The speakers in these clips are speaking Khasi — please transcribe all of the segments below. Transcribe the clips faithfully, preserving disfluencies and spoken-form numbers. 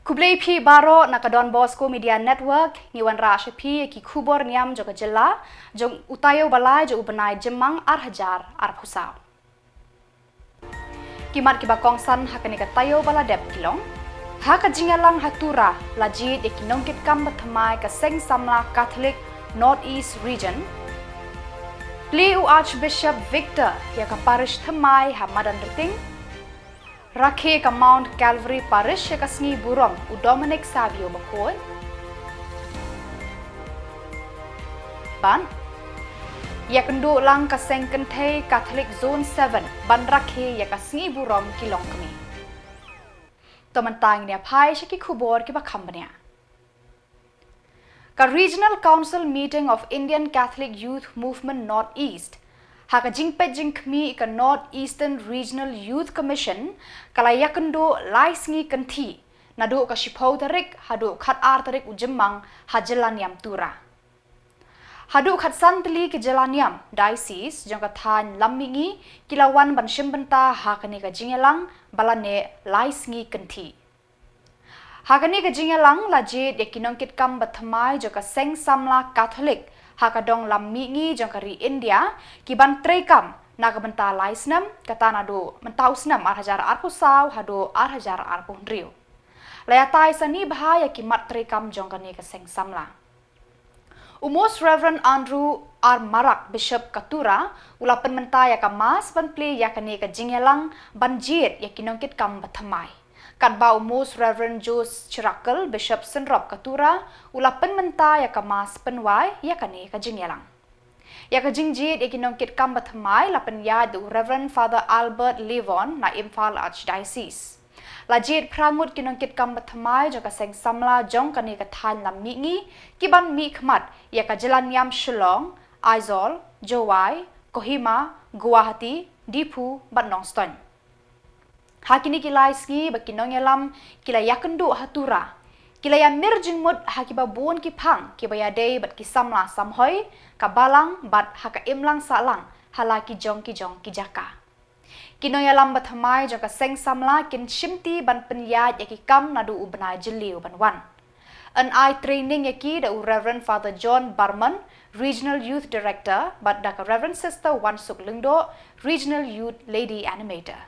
Khublei phi baroh na ka Don Bosco Media Network, ngi wanrah sha phi ïa ki khubor niam jong ka jylla, jong u taïew ba lai jong u bnai Jymmang ar hajar arphew saw. Ki mat kiba kongsan ha kane ka taïew ba la dep ki long: Ha ka jingïalang ha Tura, la jied ïa ki nongkitkam bathymmai ka Seng Samla Katholik North East Region. Plie u Archbishop Victor ïa ka parish thymmai ha Madanrting. Rakhe ka Mount Calvary Parish ïa ka sngi burom u Dominic Savio Bakhuid. Bad ïakynduh lang ka Seng Kynthei Katholik Zone seven ban rakhe ïa ka sngi burom ki longkmie. To mynta ngin ïa phai sha ki khubor kiba kham bniah. Ka Regional Council Meeting of Indian Catholic Youth Movement North East, ha ka jingpeit jingkhmih ka North Eastern Regional Youth Commission, ka la ïakynduh lai sngi kynthih naduh ka shiphew tarik haduh khatar tarik u Jymmang ha jylla niam Tura. Haduh khatsan tylli ki jylla niam, diocese, jong ka thaiñ Lammihngi ki la wan ban shim bynta ha kane ka jingïalang ba la neh lai sngi kynthih. Ha kane ka jingïalang la jied ïa ki nongkitkam bathymmai jong ka Seng Samla Katholik ha ka dong Lammihngi jong ka ri India, ki ban treikam na ka bynta lai snem, kata naduh mynta u snem ar hajar arphew saw haduh ar hajar arphew hynriew. La ïatai sani bha ïa ki mat treikam jong kane ka Seng Samla. U Most Reverend Andrew R Marak, Bishop ka Tura, u la pynmynta ïa ka Mass ban plie ïa kane ka jingïalang ban jied ïa ki nongkitkam bathymmai. Katba u Most Reverend Joe Shirakul, Bishop Synrop ka Tura, u la pynmynta ïa ka Mass pynwai ïa kane ka jingïalang. Ïa ka jingjied ïa ki nongkitkam bathymmai la pynïaid da u Reverend Father Albert Livon na Imphal Archdiocese. La jied phra ngut ki nongkitkam bathymmai jong ka Seng Samla jong kane ka thaiñ Lammihngi, ki ban mihkhmat ïa ka jylla niam Shillong, Aizawl, Jowai, Kohima, Guwahati, Diphu bad Nongstoiñ. Ha kine ki lai sngi ba ki nongïalam ki la ïakynduh ha Tura, ki la ïamir jingmut ha kiba bun ki phang kiba ïadei bad ki samla samhoi, ka balang bad ha ka imlang sahlang ha la ki jong ki jong ki jaka. Ki nongïalam bathymmai jong ka Seng Samla kin shimti ban pynïaid ïa ki kam naduh u bnai Jylliew ban wan. Yn ai training ïa ki da u Reverend Father John Barman, Regional Youth Director, bad da ka Reverend Sister Wansuk Lyngdoh, Regional Youth Lady Animator.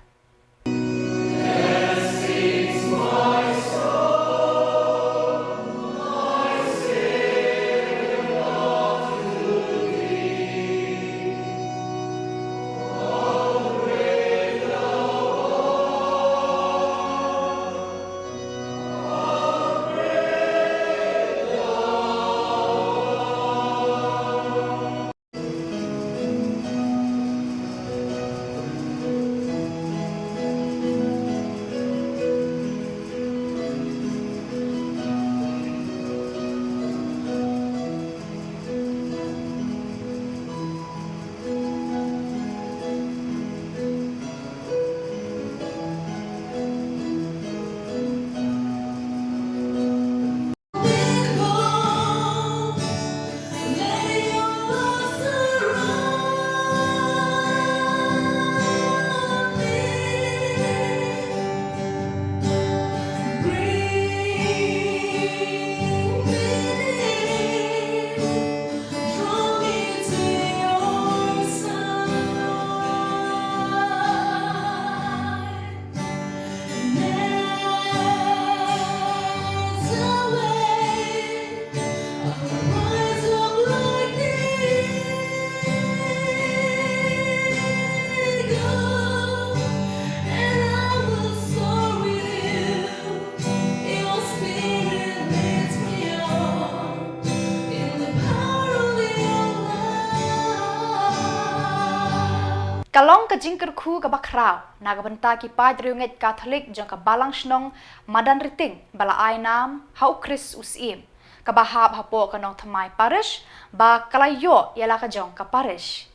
Ka long ka jingkyrkhu kaba khraw na ka bynta ki paid riewngeit Katholik jong ka Balang Shnong Madanrting ba la ai nam ha u Khrist u Syiem, kaba hap hapoh ka Nongthymmai Parish, ba ka la ïoh ïa la ka jong ka parish.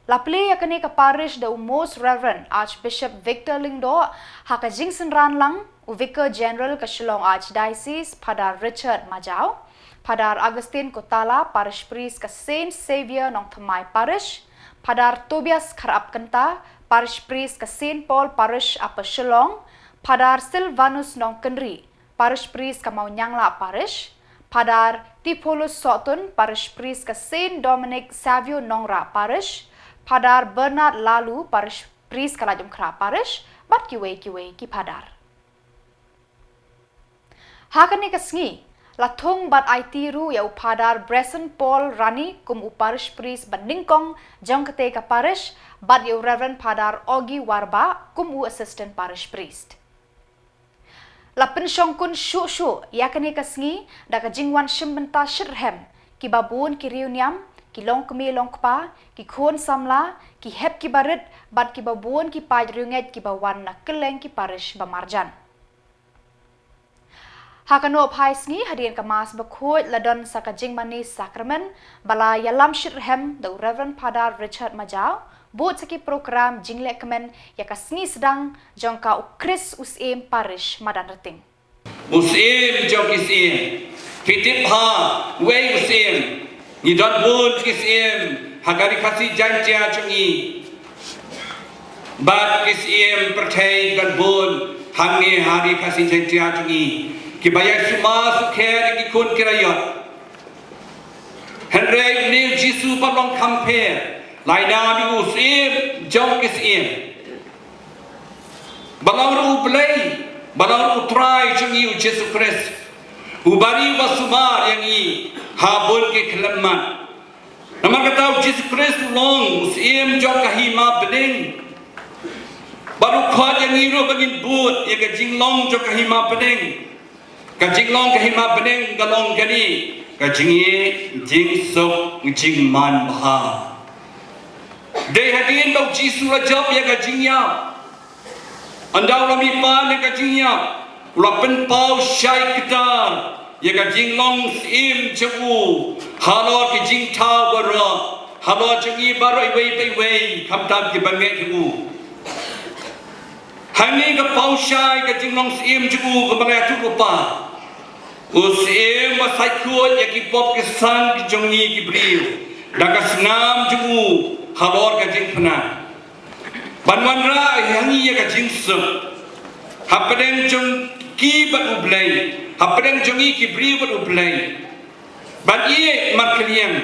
La plie ïa kane ka parish da u Most Reverend Archbishop Victor Lyngdoh, ha ka jingsynran lang u Vicar General ka Shillong Archdiocese, Phadar Richard Majaw, Phadar Augustine Kotala, Parish Priest ka Saint Xavier Nongthymmai Parish, Phadar Tobias Kharapkynta, Parish Priest ka Saint Paul Parish, Upper Shillong, Phadar Silvanus Nongkynrih, Parish Priest ka Mawnianglah Parish, Phadar Theophilus Sohtun, Parish Priest ka Saint Dominic Savio Nongrah Parish, Phadar Bernard Laloo, Parish Priest ka Laitumkhrah Parish, bad kiwei kiwei ki Phadar. Ha kane ka sngi, la thung bad aiti ruh ïa u Phadar Bresson Paul Rani kum u Parish Priest banyngkong jong kata ka Parish, bad ïa u Reverend Phadar Augie Warbah kum u Assistant Parish Priest. La pynshongkun shuh shuh ïa kane ka sngi da ka jingwan shim bynta shitrhem kiba bun ki riewniam, ki longkmie longkpa, ki khun samla, ki hep kiba rit, bad kiba bun ki paid riewngeit kiba wan na kylleng ki Parish ba marjan. Ha ka nongphai sngi, hadien ka Mass bakhuid la don sa ka jingmane Sakramen, ba la ïalam shitrhem da u Reverend Phadar Richard Majaw, bud sa ki prokram jinglehkmen ïa ka sngi sdang jong ka U Khrist U Syiem Parish Madanrting. U Syiem jong ki syiem. Phi tip ha, wei u syiem. Ngi don bun ki syiem ha ka Ri Khasi Jaiñtia jong ngi. Bad ki syiem pyrthei don bun hangne ha Ri Khasi Jaiñtia jong ngi, kiba ïa sumar sukher ïa ki khun ki raiot. Hynrei une u Jisu ba long kham pher, la ïa nam ïa u Syiem jong ki syiem. Ba long ruh u Blei, ba long ruh u Trai jong ngi u Jisu Khrist, uba ri uba sumar ïa ngi ha bun ki khyllipmat. Namar kata u Jisu Khrist u long u Syiem jong ka hima bneng. Bad u khot ïa ngi ruh ba ngin bud ïa ka jinglong jong ka hima bneng. Ka jinglong ka hima bneng ka long kane, ka jingïeit jingsuk jingman bha. Dei hadien ba u Jisu la jop ïa ka jingïap. Ynda u la mihpat na ka jingïap, u la pynpaw shai kdar ïa ka jinglong syiem jong u halor ki jingthaw baroh, halor jong ngi baroh iwei pa iwei, khamtam ki bangeit jong u. Hangne ka paw shai ka jinglong syiem jong u kaba la ïathuh lypa. U Syiem ba sait khuid ïa ki pop ki san ki jong ngi ki briew da ka snam jong u halor ka jingpynah. Ban wanrah ïa ngi ïa ka jingsuk hapdeng jong ki bad u Blei, hapdeng jong ngi ki briew bad u Blei. Ban ïeit markylliang.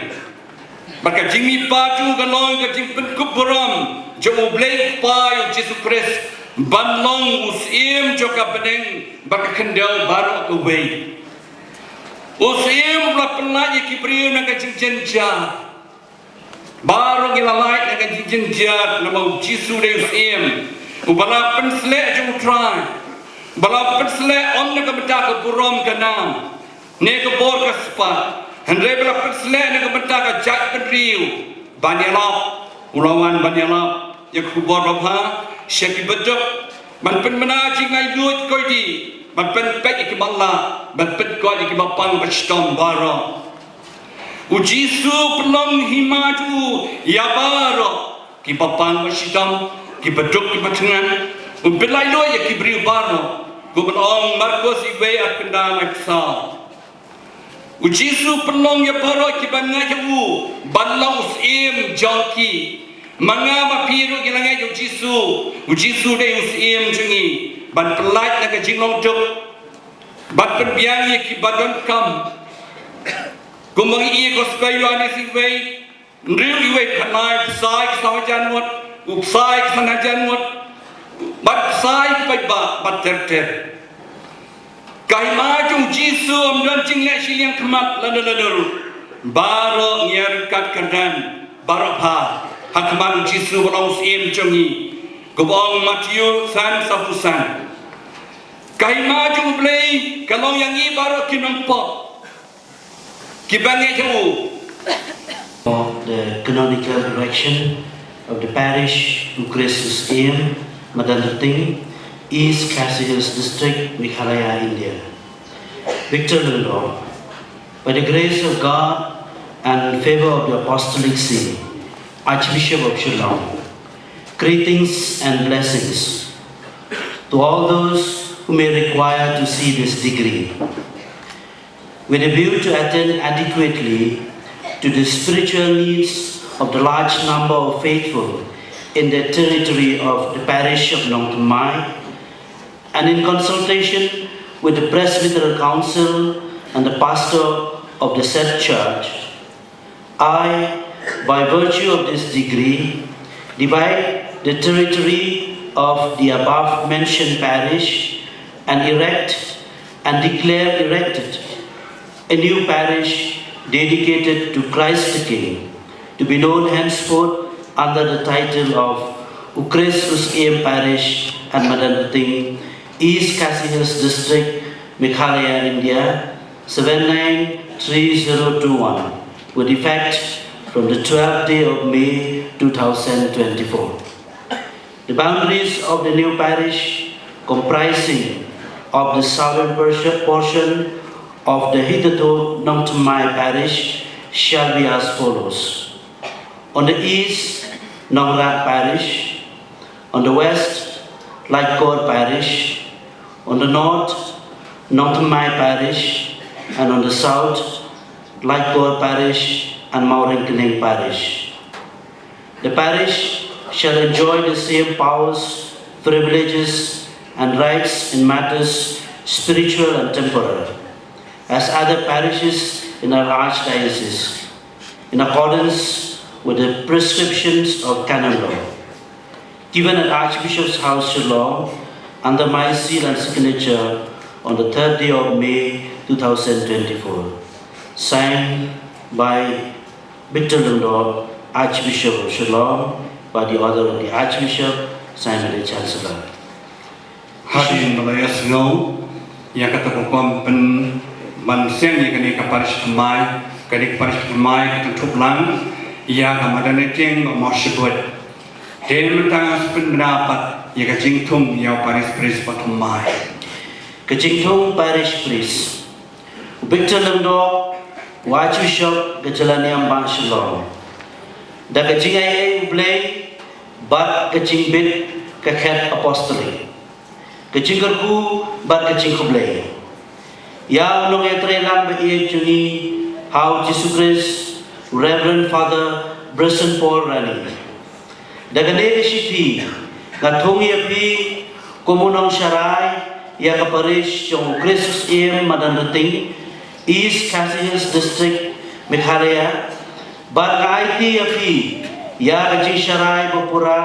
Bad ka jingmihpat jong u ka long ka jingpynkup burom jong u Blei u Kpa ïa u Jisu Khrist ban long u Syiem jong ka bneng bad ka khyndew baroh kawei. U Syiem u la pynlait ïa ki briew na ka jingjynjar. Baroh ngi la lait na ka jingjynjar namar u Jisu dei u Syiem uba la pynsleh jong u Trai, uba la pynsleh ym na ka bynta ka burom ka nam ne ka bor ka spah, hynrei ba la pynsleh na ka bynta ka jaitbynriew ban ïalap. U la wan ban ïalap ïa ka khubor babha sha ki baduk, ban pynbna jinglaitluid kordit, ban pynpeit ïa ki matlah, ban pynkhiah ïa ki bapang bashitom baroh. U Jisu pynlong hima jong u ïa baroh, ki bapang bashitom, ki baduk ki bathyngngad. U pynlaitluid ïa ki briew baroh, kumba ong Markos wei, ar khyndai, lai saw. U Jisu pynlong ïa baroh kiba ngeit ïa u ban long u Syiem jong ki. Ma nga ma phi ruh ngi la ngeit ïa u Jisu. U Jisu dei u Syiem jong ngi ban pynlait na ka jinglong duk, ban pynbiang ïa kiba donkam. Kumba ngi ïohi ha ka Gospel Ïoannis wei, hynriew, wei, khatlai, bsai ki saw hajar ngut, u bsai ki san hajar ngut, bad bsai ki paidbah bad ter ter. Ka hima jong u Jisu ym don jingleh shiliang khmat lano lano ruh. Baroh ngi ïaryngkat kyrdan baroh bha ha khmat u Jisu ba long u Syiem jong ngi, kumba ong Mathaios san, sawphew san. Ka hima jong u Blei ka long ïa ngi baroh ki nongpop kiba ngeit ïa u. For the canonical erection of the parish U Khrist U Syiem, Madanrting, East Khasi Hills District, Meghalaya, India. Victor Lyngdoh, by the grace of God and favor of the Apostolic See, Archbishop of Shillong, greetings and blessings to all those who may require to see this degree. With a view to attend adequately to the spiritual needs of the large number of faithful in the territory of the parish of Nongthymmai, and in consultation with the Presbyteral Council and the pastor of the said church, I, by virtue of this decree, divide the territory of the above mentioned parish and erect and declare erected a new parish dedicated to Christ the King, to be known henceforth under the title of U Khrist U Syiem Parish and Madan Rting, East Khasi Hills District, Meghalaya, India, seven nine three zero two one, with effect from the twelfth day of May two thousand twenty-four. The boundaries of the new parish, comprising of the southern portion, portion of the hitherto Nongthymmai parish, shall be as follows. On the east, Nongrah parish. On the west, Laitkor parish. On the north, Nongthymmai parish. And on the south, Laitkor parish and Mawryngkneng parish. The parish shall enjoy the same powers, privileges, and rights in matters spiritual and temporal as other parishes in our archdiocese, in accordance with the prescriptions of canon law, given at Archbishop's House, Shillong, under my seal and signature on the third day of May two thousand twenty-four. Signed by Victor Lyngdoh, Archbishop of Shillong, by the order of the Archbishop, signed by the Chancellor. Hadien ba la ïohsngew ïa kata ka hukum pynban seng ïa kane ka parish thymmai, kane ka parish thymmai ka kynthup lang ïa ka Madan Rting bad Mawshybit. Te mynta ngan sa pynbna pat ïa ka jingthung ïa u parish priest ba thymmai. Ka jingthung parish priest. U Victor Lyngdoh, u Archbishop ka jylla Niam Bah Shillong. Da ka jingaiei U Blei bad ka jingbit ka khet apostolic, ka jingkyrkhu bad ka jingkhublei ïa u nongïatreilang ba ïeit jong ngi ha u Jisu Khrist, u Reverend Father Bryson Paul Rani. Da kane ka shithi nga thung ïa phi kum u nongsharai ïa ka parish jong u Khrist U Syiem Madan Rting, East Khasi Hills District, Meghalaya. Bad nga aiti ïa phi ïa ka jingsharai ba pura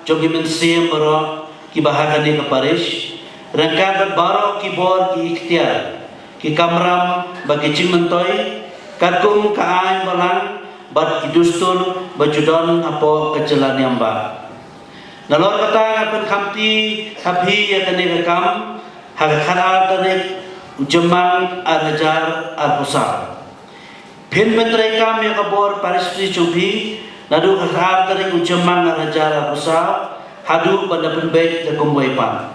jong ki mynsiem baroh kiba ha kane ka parish, ryngkat bad baroh ki bor, ki iktiar, ki kamram bad ki jingmyntoi, katkum ka aiñ balang bad ki dustur ba ju don hapoh ka jylla Niam Bah. Nalor kata nga pynkhamti ha phi ïa kane ka kam ha ka khatar tarik u Jymmang ar hajar arphew saw. Phin pyntreikam ïa ka bor parish priest jong phi naduh ka khatar tarik u Jymmang ar hajar arphew saw haduh ban da pynbeit da kumwei pat.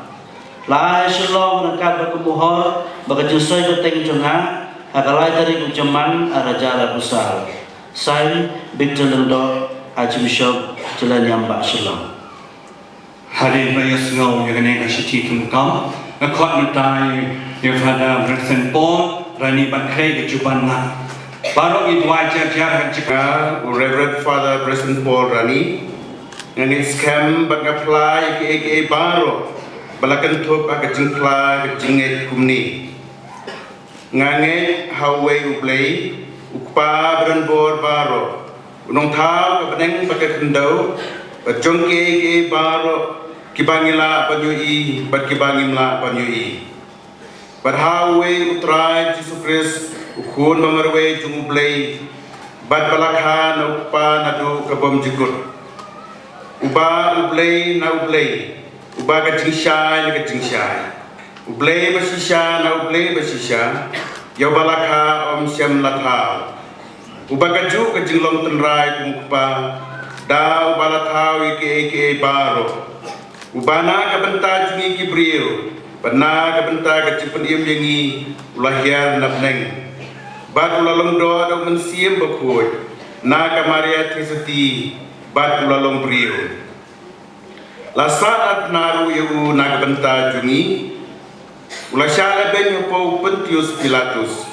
La ai ha Shillong ryngkat bad ka mohor bad ka jingsoi bteng jong nga ha ka lai tarik u Jymmang ar hajar arphew saw. Sign, Victor Lyngdoh, Archbishop, Jylla Niam Bah Shillong. Hadien ba ïohsngew ïa kane ka shithi thungkam, nga khot mynta ïa Father Bryson Paul Rani ban khrei ka juban lad. Baroh ngi duwai jar jar ha ka jingkyrkhu. Nga u Reverend Father Bryson Paul Rani, nga ngeit skhem bad nga phla ïa kiei kiei baroh ba la kynthup ha ka jingphla ka jingngeit kumne. Nga ngeit ha uwei U Blei, U Kpa badonbor baroh, U Nongthaw ka bneng bad ka khyndew, bad jong kiei kiei baroh kiba ngi lah ban ïohi bad kiba ngim lah ban ïohi. Bad ha uwei U Trai Jisu Khrist, U Khun ba marwei jong U Blei, bad ba la kha na U Kpa naduh ka bymjukut. Uba U Blei na U Blei, uba ka jingshai na ka jingshai, U Blei ba shisha na U Blei ba shisha, ïa uba la kha ym shym la thaw. Uba kajuh ka jinglong tynrai kum U Kpa, da uba la thaw ïa kiei kiei baroh. Uba na ka bynta jong ngi ki briew bad na ka bynta ka jingpynim ïa ngi u la hiar na bneng, bad u la long doh da U Mynsiem Bakhuid na ka Maria Theisotti, bad u la long briew. La sahnarphna ruh ïa u na ka bynta jong ngi. U la shah lehbeiñ hapoh u Pontius Pilatus.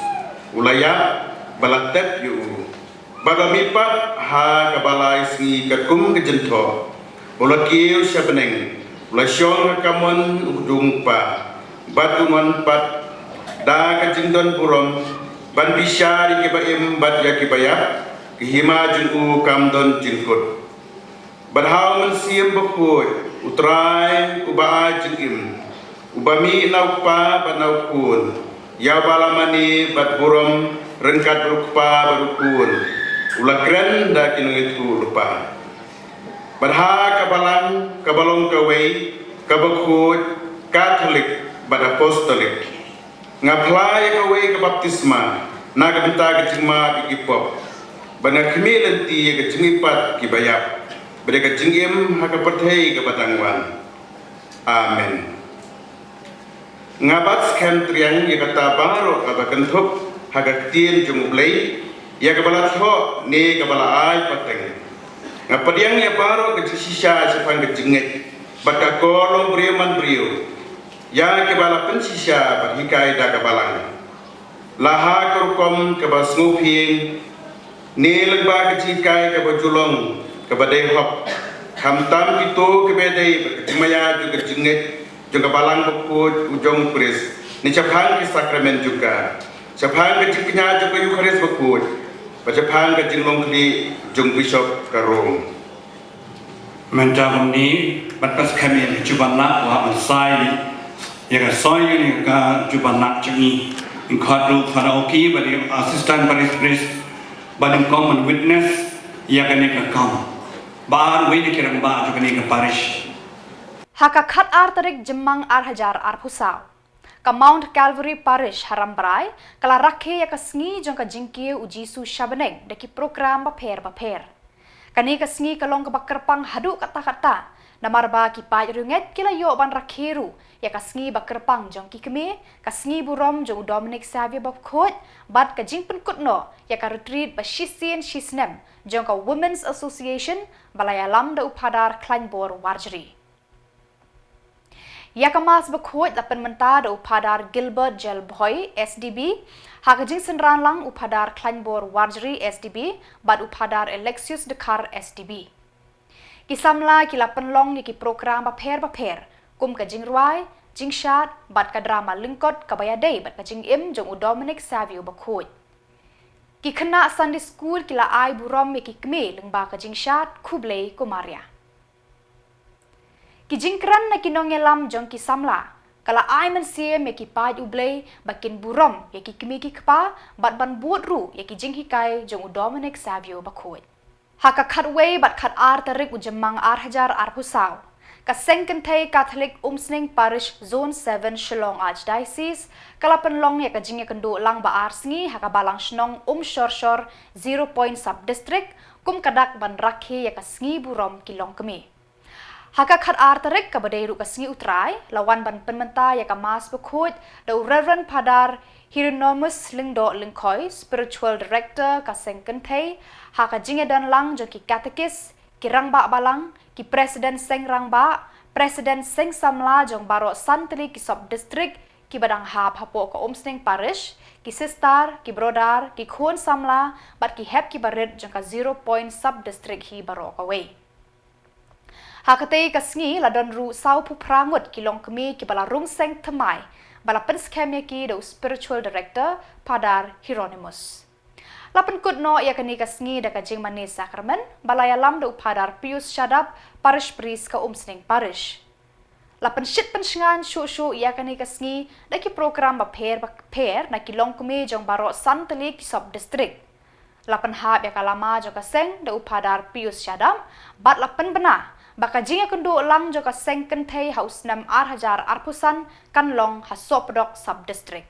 U la ïap bad la tep ïa u, bad u la mihpat ha kaba lai sngi katkum ka jynthoh. Bad u la kiew sha bneng, u la shong ha kamon u kdung U Kpa, bad un wan pat Da ka jingdon burom ban bishar ïa ki ba im bad ïa ki ba ïap, ka hima jong u kam don jingkut. Bad ha u Mynsiem Bakhuid, u Trai uba ai jingim, uba mih na u Kpa bad na u Khun, ïa uba la mane bad burom ryngkat bad u Kpa bad u Khun, u la kren da ki nongïathuhlypa. Bad ha ka Balang kaba long kawei, kaba khuid, Katholik bad Apostolik, nga phla ïa kawei ka baptisma na ka bynta ka jingmap ïa ki pop, bad nga khmih lynti ïa ka jingmihpat ki ba ïap, bad ïa ka jingim ha ka pyrthei kaba dang wan. Amen. Nga bat skhem triang ïa kata baroh kaba kynthup ha ka ktien jong U Blei, ïa kaba la thoh ne kaba la ai pateng. Nga pdiang ïa baroh ka jingshisha shaphang ka jingngeit bad ka kor long briew man briew, ïa kiba la pynshisha bad hikai da ka Balang, la ha ka rukom kaba sngewphieng, ne lyngba ka jinghikai kaba ju long kaba dei hok, khamtam kito kiba dei bad ka jingmaïa jong ka jingngeit jong ka Balang bakhuid u jong u Khrist, ne shaphang ki sakramen jong ka, shaphang ka jingkñia jong ka Eukharist bakhuid, bad shaphang ka jinglong khlieh jong u Bishop ka Rome. Mynta kumne, bad pat skhem ïa ka jubannak, wa ban sai ïa ka soi ïa ka jubannak jong ngi. Ngi khot ruh Father Oki, bad ïa Assistant Parish Priest, bad ïa common witness ïa kane ka kam. Bad wei na ki rangbah jong kane ka parish. Ha ka khat ar tarik Jymmang ar hajar arphew saw, ka Mount Calvary Parish ha Rambrai ka la rakhe ïa ka sngi jong ka jingkiew u Jisu sha bneng da ki program bapher bapher. Kane ka sngi ka long kaba kyrpang haduh katta katta, namar ba ki paid riewngeit ki la ïoh ban rakhe ruh ïa ka sngi ba kyrpang jong ki kmie, ka sngi burom jong u Dominic Savio Bakhuid, bad ka jingpynkut noh ïa ka retreat ba shisien shisnem jong ka Women's Association ba la ïalam da u Phadar Khlaiñbor Warjri. Ïa ka Mass bakhuid la pynmynta da u Phadar Gilbert Jelbhoi S D B, ha ka jingsynran lang u Phadar Khlaiñbor Warjri S D B bad u Phadar Alexius Dkhar S D B. Ki samla ki la pynlong ïa ki program bapher bapher, kum ka jingrwai, jingshad, bad ka drama lyngkot kaba ïadei bad ka jingim jong u Dominic Savio Bakhuid. Ki khynnah Sunday School ki la ai burom ïa ki kmie lyngba ka jingshad Khublei ko Maria. Ki jingkren na ki nongïalam jong ki samla ka la ai mynsiem ïa ki paid U Blei ba kin burom ïa ki kmie ki kpa bad ban bud ruh ïa ki jinghikai jong u Dominic Savio Bakhuid. Ha ka khatwei bad khat ar tarik u Jymmang ar hajar arphew saw, ka Seng Kynthei Katholik Umsning Parish Zone seven Shillong Archdiocese ka la pynlong ïa ka jingïakynduh lang ba ar sngi ha ka Balang Shnong Umshorshor Zero Point Sub District, kum ka dak ban rakhe ïa ka sngi burom ki longkmie. Ha ka khat ar tarik kaba dei ruh ka sngi U Trai, la wan ban pynmynta ïa ka Mass bakhuid da u Reverend Phadar Hieronymus Lyngdoh Lyngkhoi, Spiritual Director ka Seng Kynthei, ha ka jingïadon lang jong ki katekis, ki rangbah balang, ki president seng rangbah, president seng samla jong baroh san tylli ki sub district kiba dang hap hapoh ka Umsning Parish, ki sister, ki brother, ki khun samla, bad ki hep kiba rit jong ka Zero Point Sub District hi baroh kawei. Ha katei ka sngi la don ruh sawphew phra ngut ki longkmie kiba la rung seng thymmai, ba la pynskhem ïa ki da u Spiritual Director, Phadar Hieronymus. La pynkut noh ïa kane ka sngi da ka jingmane sakramen, ba la ïalam da u Phadar Pius Shadap, Parish Priest ka Umsning Parish. La pynshit pynshngaiñ shuh shuh ïa kane ka sngi da ki program bapher bapher na ki longkmie jong baroh san tylli ki sub district. La pynhap ïa ka lama jong ka seng da u Phadar Pius Shadap, bad la pynbna ba ka jingïakynduh lang jong ka Seng Kynthei ha u snem ar hajar arphew san kan long ha Sohpdok Sub District.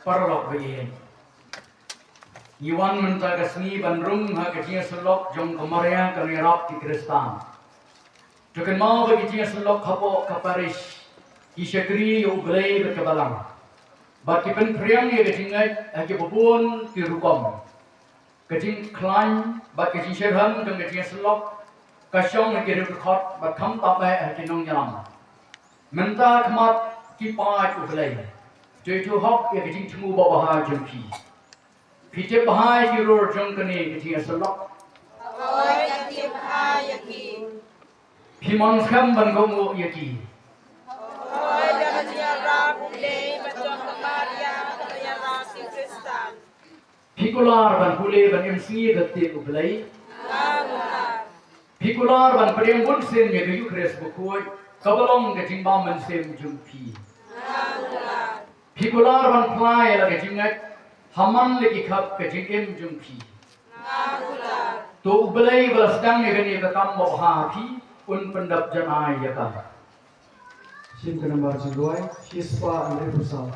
Paralok ba ïeit, ngi wan mynta ka sngi ban rung ha ka jingïasyllok jong ka Maria ka Nongïarap ki Khristan. To kynmaw ba ki jingïasyllok hapoh ka parish ki shakri ïa U Blei bad ka Balang, bad ki pynphriang ïa ka jingngeit ha kiba bun ki rukom. Ka jingkhlaiñ bad ka jingshyrkhei jong ka jingïasyllok ka shong ha ki riewdkhot bad khamtam eh ha ki nongïalam. Mynta khmat ki paid U Blei, to ïathuh hok ïa ka jingthmu babha jong phi. Phi tip bha ïa ki rur jong kane ka jingïasyllok? Hooid, nga tip bha ïa ki. Phi mon skhem ban kohnguh ïa ki? Hooid, da ka jingïarap U Blei bad jong ka Phi kular ban pule ban im sngi da ktien U Blei. Phi kular ban pdiang bunsien ïa ka Eukharist bakhuid kaba long ka jingbam mynsiem jong phi. Phi kular ban phla ïa la ka jingngeit ha man la ki khap ka jingim jong phi. To U Blei ba la sdang ïa kane ka kam babha ha phi un pyndap janai ïa ka. Shim ka nambar jingduwai shispah hynriewphew saw.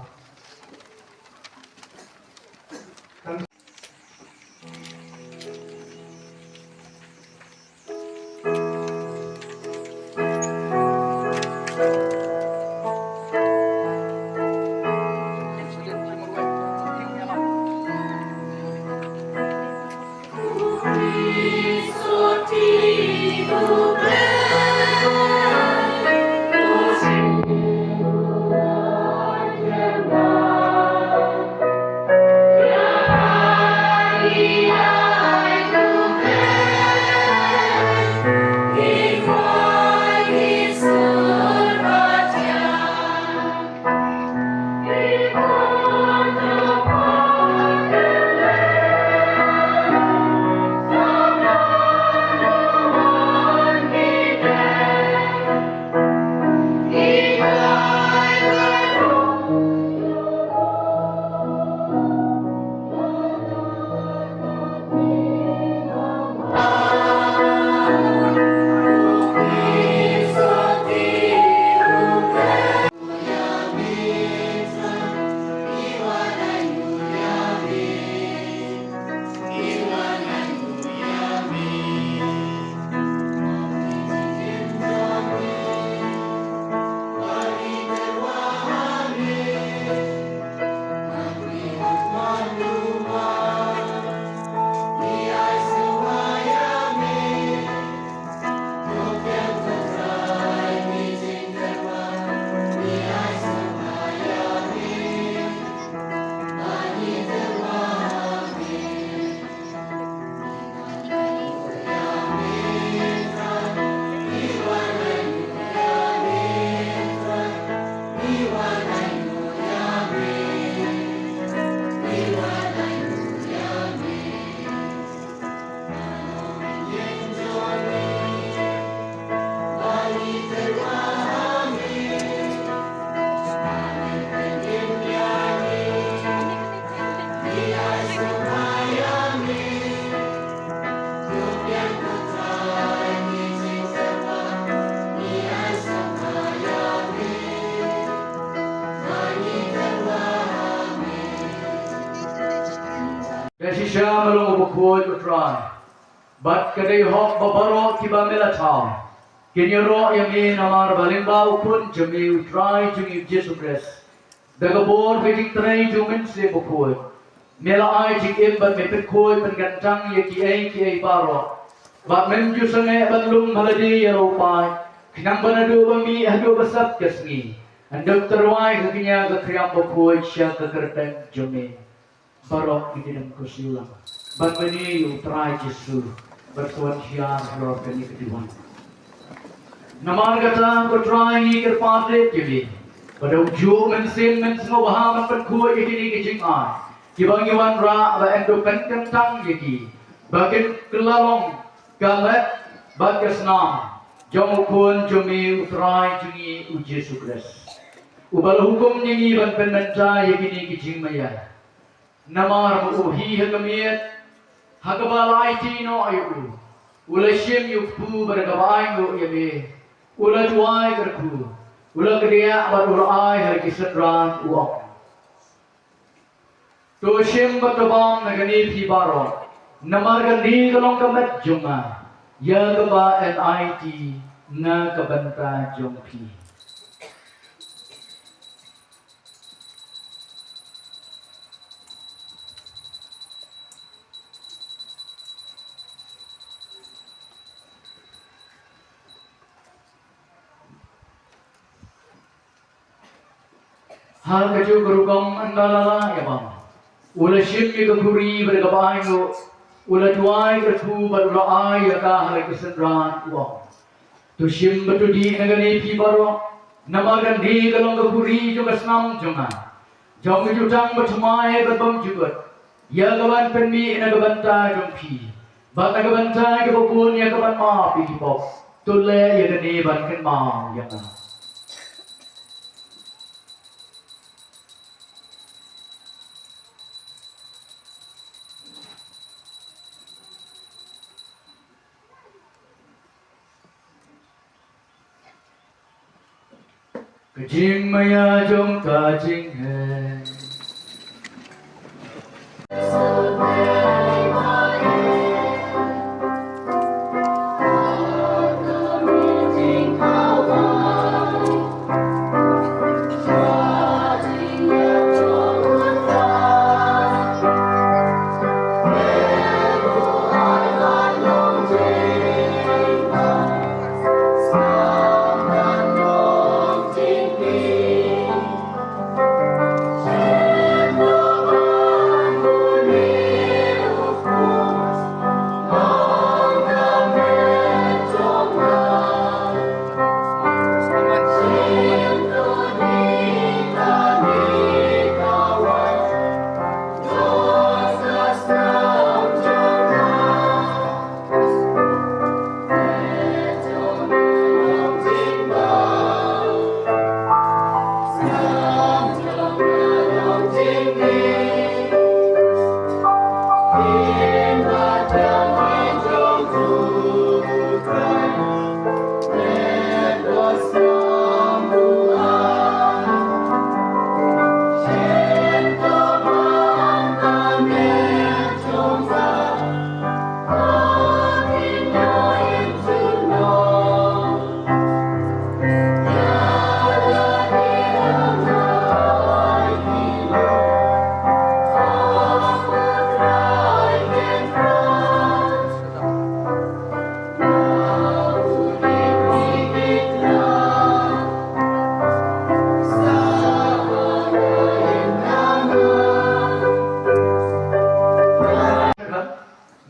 Ka shisha me long u bakhuid, ko Trai. Bad ka dei hok ba baroh kiba me la thaw kin ïaroh ïa me namar ba lyngba u Khun jong me, u Trai jong ngi u Jisu Khrist. Da ka bor ka jingtrei jong u Mynsiem Bakhuid, me la ai jingim bad me pynkhuid pynkyntang ïa kiei kiei baroh. Bad mem ju sangeh ban lum ha lade ïa la u paid, khnang ba naduh ba mih haduh ba sat ka sngi, yn da tyrwa ïa ka kñia ka khriam bakhuid sha ka kyrteng jong me. Baroh ngi dang khuslai lang ban mane ïa u Trai Jisu bad sa wan hiar halor kane ka diwan. Namar kata, ko Trai, ngi kyrpad ïa me ba da u juh Mynsiem men sngewbha ban pynkhuid ïa kine ki jingai kiba ngi wanrah, ba yn da pynkyntang ïa ki ba kin kylla long ka met bad ka snam jong u Khun jong me, u Trai jong ngi u Jisu Khrist, uba la hukum ïa ngi ban pynmynta ïa kine ki jingmaïan. Namar ba u hi ha ka miet, ha kaba la aiti noh ïa u, u la shim ïa u kpu bad ha kaba ainguh ïa me, u la duwai kyrkhu, u la kdiah bad u la ai ha la ki synran, u ong: To shim bad to bam na kane phi baroh, namar kane ka long ka met jong nga, ïa kaba yn aiti na ka bynta jong phi. Ha kajuh ka rukom, ynda la lah ïa bam, u la shim ïa ka khuri bad ha kaba ainguh, u la duwai kyrkhu bad u la ai ïa ka ha la ki synran, u ong: To shim bad to dih na kane phi baroh, namar kane ka long ka khuri jong ka snam jong nga, jong ka jutang bathymmai bad bymjukut, Ïa ka ban pynmih na ka bynta jong phi bad na ka bynta kiba bun, ïa ka ban map ïa ki pop. To leh ïa kane ban kynmaw ïa nga. Ka jingmaïa jong ka jingheh.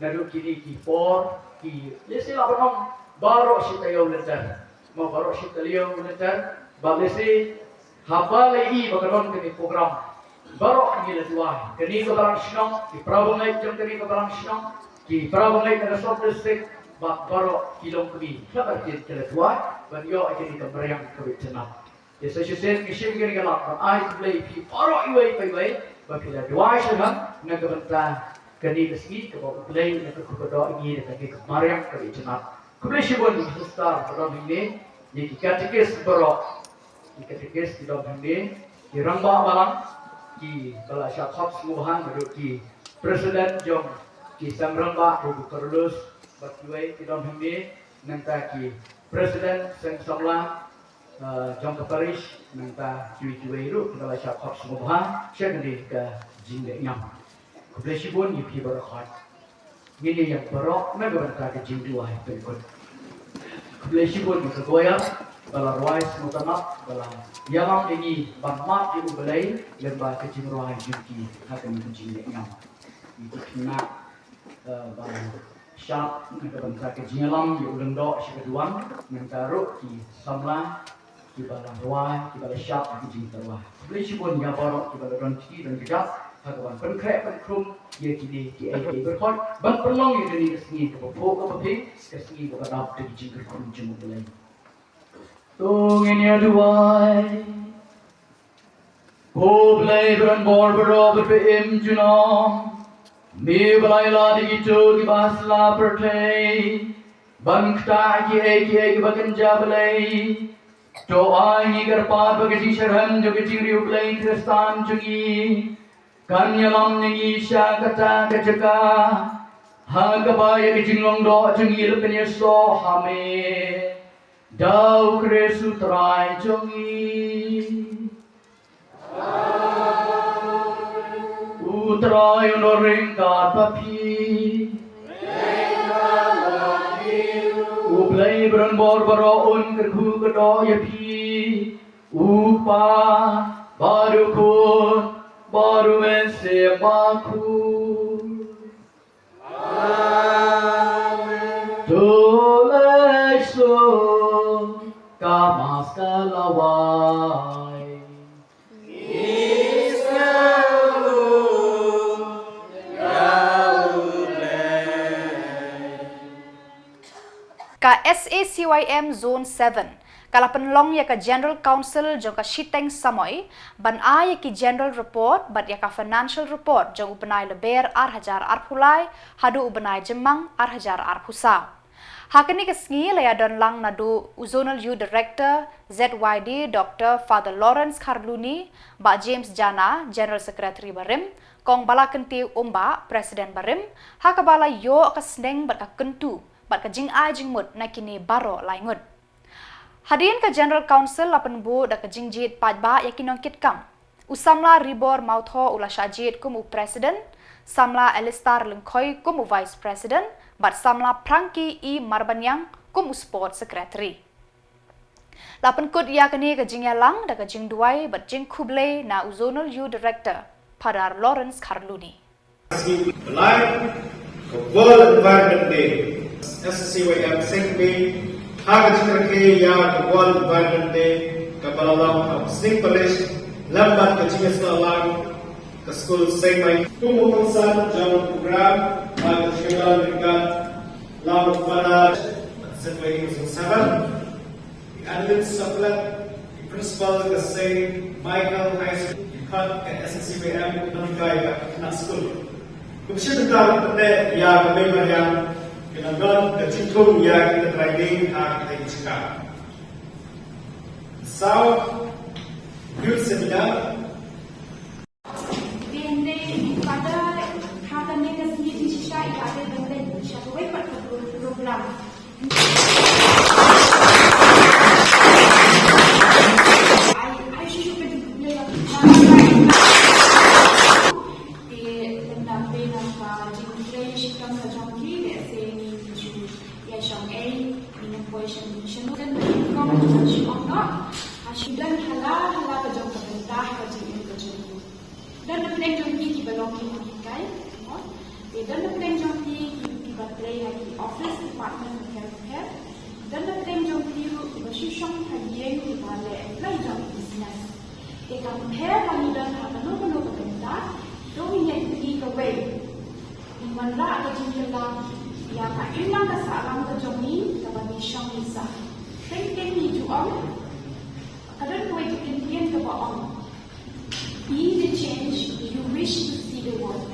Naduh kine ki por, ki lehse la ban ong baroh shi taïew lynter. Mo, baroh shi taïew lynter, ba lehse haba la ïohi ba ka don kane program, baroh ngi la duwai. Kane ka balang shnong, ki para bangeit jong kane ka balang shnong, ki para bangeit na ka sub district, bad baroh ki longkmie, kaba kin ki la duwai ban ïoh ïa kane ka mariang kaba itynnad. Te sa shisien ngi shim kane ka lad ban ai khublei ïa phi baroh iwei pa iwei ba phi la duwai shaphang na ka bynta kane ka sngi kaba U Blei u la kyrkhu kyrdoh ïa ngi da kane ka mariang kaba itynnad. Khublei shibun ïa ki sister ba don hangne, ïa ki katekis baroh, ki katekis ki don hangne, ki rangbah balang kiba la shah khot sngewbha, naduh ki president jong ki seng rangbah, u Carlos, bad kiwei ki don hangne, nangta ki president seng samla, eh, jong ka parish, nangta kiwei kiwei ruh kiba la shah khot sngewbha sha kane ka jinglehniam. Khublei shibun ïa phi baroh khoit. Ngin ïa ïeng baroh na ka bynta ka jingduwai pynkut. Khublei shibun ïa ka choir ba la rwai sngewtynnat, ba la ïalam ïa ngi ban mad ïa U Blei lyngba ka jingrwai jong ki ha kane ka jinglehniam. Ïa ki khynnah, eh, ba la shad na ka bynta ka jingïalam ïa u lyngdoh sha ka duwan, nangta ruh ki samla kiba la rwai, kiba la shad ha ki jingtyrwa. Khublei shibun ïa baroh kiba la don kti don kjat ha ka ban pynkhreh pynkhrum ïa kine kiei kiei baroh ban pynlong ïa kane ka sngi kaba phuh kaba phi, ka sngi kaba dap da ki jingkyrkhu jong U Blei. To ngin ïa duwai. Ko Blei ba don bor baroh bad ba im junom, me ba la ïalad ïa kito kiba ha sla pyrthei ban ktah kiei kiei kiba kynja Blei, to ai ngi kyrpad ba ka jingshitrhem jong ka jingriewblei Khristan jong ngi kan ïalam ïa ngi sha kata ka jaka ha kaba ïa ka jinglong doh jong ngi la pynïasoh ha me da U Khrist U Trai jong ngi. U Trai un don ryngkat bad phi. U Blei ba don bor baroh un kyrkhu kyrdoh ïa phi, U Kpa bad U Khun bad U Mynsiem Bakhuid. Amen. To leit suk ka Mass ka la wai. SACYM Zone seven ka la pynlong ïa ka General Council jong ka shiteng samoi ban ai ïa ki General Report bad ïa ka Financial Report jong u bnai Lber ar hajar arphew lai haduh u bnai Jymmang ar hajar arphew saw. Ha kane ka sngi la ïadon lang naduh u Zonal Youth Director ZYD Doctor Father Lawrence Kharluni, Bah James Jana, General Secretary barim, Kong Balakyntiew Umbah, President barim, ha kaba la ïoh ka sneng bad ka kyntu bad ka jingai jingmut na kine baroh lai ngut. Hadien ka General Council la pynbud da ka jingjied paidbah ïa ki nongkitkam. U samla Ribor Mawthoh u la shah jied kum u President, samla Alistar Lyngkhoi kum u Vice President, bad samla Frankie E Marbaniang kum u Sport Secretary. La pynkut ïa kane ka jingïalang da ka jingduwai bad jingkhublei na u Zonal Youth Director, Father Lawrence Kharluni. Lai, ka World Environment Day, SACYM Sengmai, ha ka jingrakhe ïa ka World Environment Day, kaba la long ha Seng Parish, lem bad ka jingïasalang ka skul Sengmai. Kum u kongsan jong u program, ha ka jingïalang ryngkat lang u Father Sengmai Zone seven. Adeline Saplat, Principal ka Saint Michael High School, ki khot ka SACYM, ki nonghikai ka khynnah skul. Kum shibynta ka pynleit ïa ka mei mariang, ka nang don ka jingthung ïa kita ki trai ding ha kita ki jaka. Saw, youth seminar. Dei ne, pada ha kane ka sngi jingshisha i la dei ban leit sha kawei pat ka pro-, program. Ai, ai shuh shuh ka jingkhublei ïa ki. Te lymda phi na ka jingkhublei shitom ka jong ki, lehse ngin shu ïashong ei, ngin ym poi sha, sha, sha, kong shu ong noh. Ha shu don hala hala ka jong ka bynta ha ka jingim ka jong ki. Don na pdeng jong ki kiba long ki nonghikai, mo. Te don na pdeng jong ki ki, kiba trei ha ki office department bapher bapher. Don na pdeng jong ki ruh kiba shu shong ha ïing kiba leh apply jong ki business. Te kam pher ba ngi don ha kano kano ka bynta, to ngin ïa ïohi kawei. Ngin wanrah ka jingkylla ïa ka imlang ka sahlang ka jong ngi kaba ngi shong ngi sah. Teng teng ngi ju ong, ka don kawei ka kyntien kaba ong. Be the change you wish to see the world.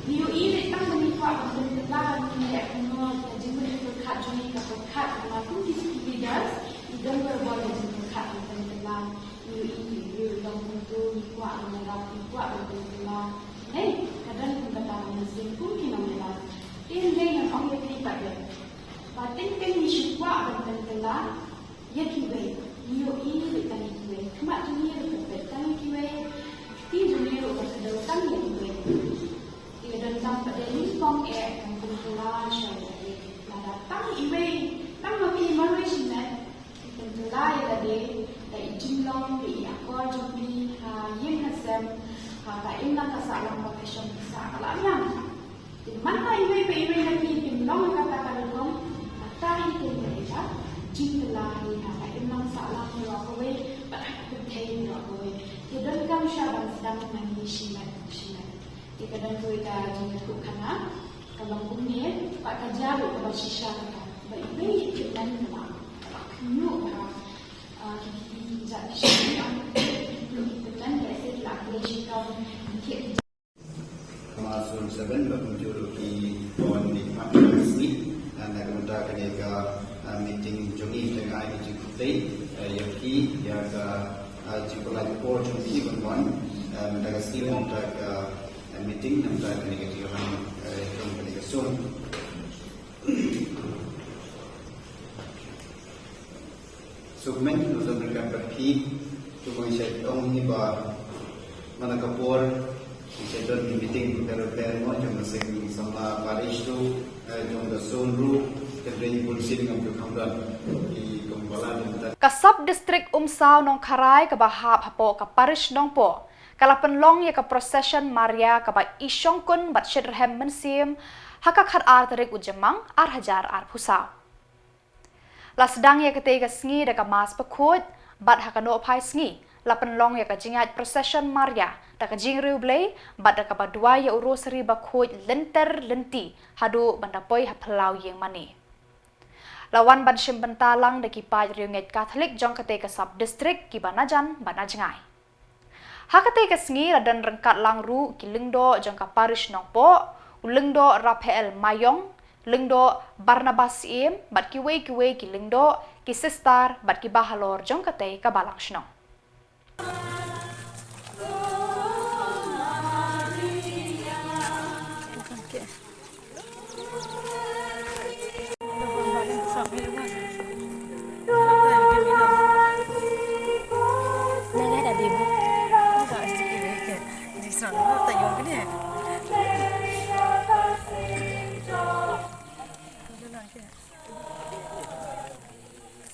Ngi ïohi lei tang ba ngi kwah ban pynkylla, ngi leh kumno ka jingmut pyrkhat jong ngi ka pyrkhat, namar kum ki leaders ngi don bor bor ka jingpyrkhat ban pynkylla. Ngi ïohi ki, ngi ïohi long kumto, ngi kwah ban ïarap, ngi kwah ban pynkylla. Hynrei ka don kum kata ka mynsiem kum ki nongïalam. Te hynrei ngan ong ïa phi pat de, ba teng teng ngi shu kwah ban pynkylla ïa kiwei, ngi ïohi ruh tang ïa kiwei, khmat jong ngi ruh ka peit tang ïa kiwei, kti jong ngi ruh ka kdew tang ïa kiwei. Te ka donkam pat de nyngkong eh ban pynkylla shuwa ïa lade. Lada tang iwei, tang ma phi marwei shimet, phi pynkylla ïa lade da i jinglong, da i akor jong phi ha ïing ha sem, ha ka imlang ka sahlang ba phi shong phi sah, ka la biang. Te man la iwei pa iwei na phi kim long ha kata ka rukom, kata hi ka jingkylla, jingkylla hi ha ka imlang sahlang baroh kawei bad ha ka pyrthei baroh kawei. Te donkam shuwa ban sdang nangne shimet shimet. Te ka don kawei ka jingïathuhkhana ka long kumne, bad ka jia ruh kaba shisha kata, ba iwei i tymmen ka la khynñiuh ha, ah, ki, ki, ki jait ki sha, ki tymmen lehse ki la khlei shitom, ki thiah ki jait. Ka Zone seven ba kumjuh ruh ki khon ki khmat ka sngi, ah, na ka bynta kane ka, ah, meeting jong ngi, te nga ai ka jingkhublei, ah, ïa phi, ïa ka, ah, jingpyllait por jong phi ban wan, ah, mynta ka sngi, mynta ka, ah, meeting, mynta kane ka jingïalang, eh, jong kane ka zone. Sukmen, nuzon ryngkat bad phi, kumba ngi shait ong hi ba man la ka por ngi shait don ki meeting bapher bapher mo, jong ka seng samla parish ruh, eh, jong ka zone ruh, te hynrei bunsien ngam ju kham don. Ki kumba la don ta. Ka Sub District Umsaw Nongkharai kaba hap hapoh ka parish Nongpoh ka la pynlong ïa ka procession Maria kaba i shongkun bad shitrhem mynsiem ha ka khatar tarik u Jymmang ar hajar arphew saw. La sdang ïa katei ka sngi da ka Mass bakhuid, bad ha ka nohphai sngi la pynlong ïa ka jingïaid procession Maria da ka jingriewblei bad da kaba duwai ïa u Rosary bakhuid lynter lynti haduh ban da poi ha phyllaw ïing mane. La wan ban shim bynta lang da ki paid riewngeit Katholik jong katei ka sub district kiba na jan bad na jngai. Ha katei ka sngi la don ryngkat lang ruh ki lyngdoh jong ka parish Nongpoh, u lyngdoh Raphael Maiong, lyngdoh Barnabas Syiem bad kiwei kiwei ki lyngdoh, ki sister bad ki bahalor jong katei ka balang shnong.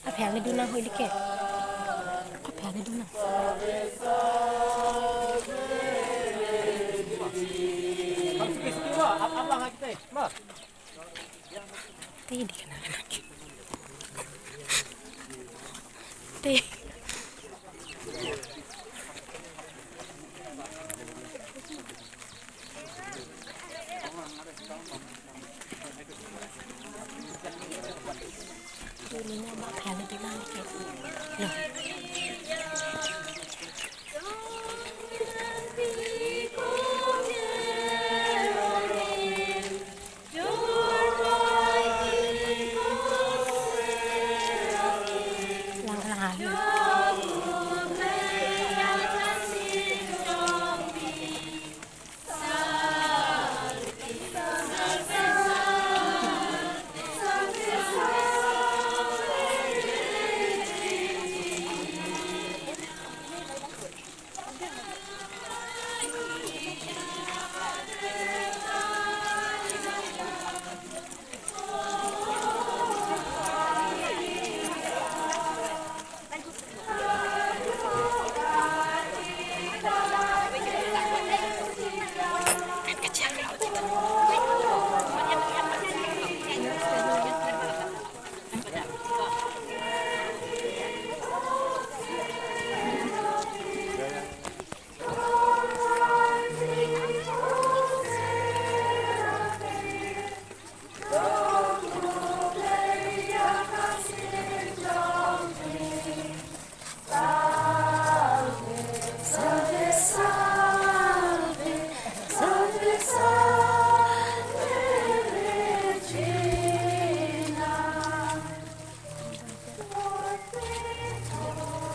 Ka pher ne duna hoi like. Ka pher ne duna. Te di kana kana. Te.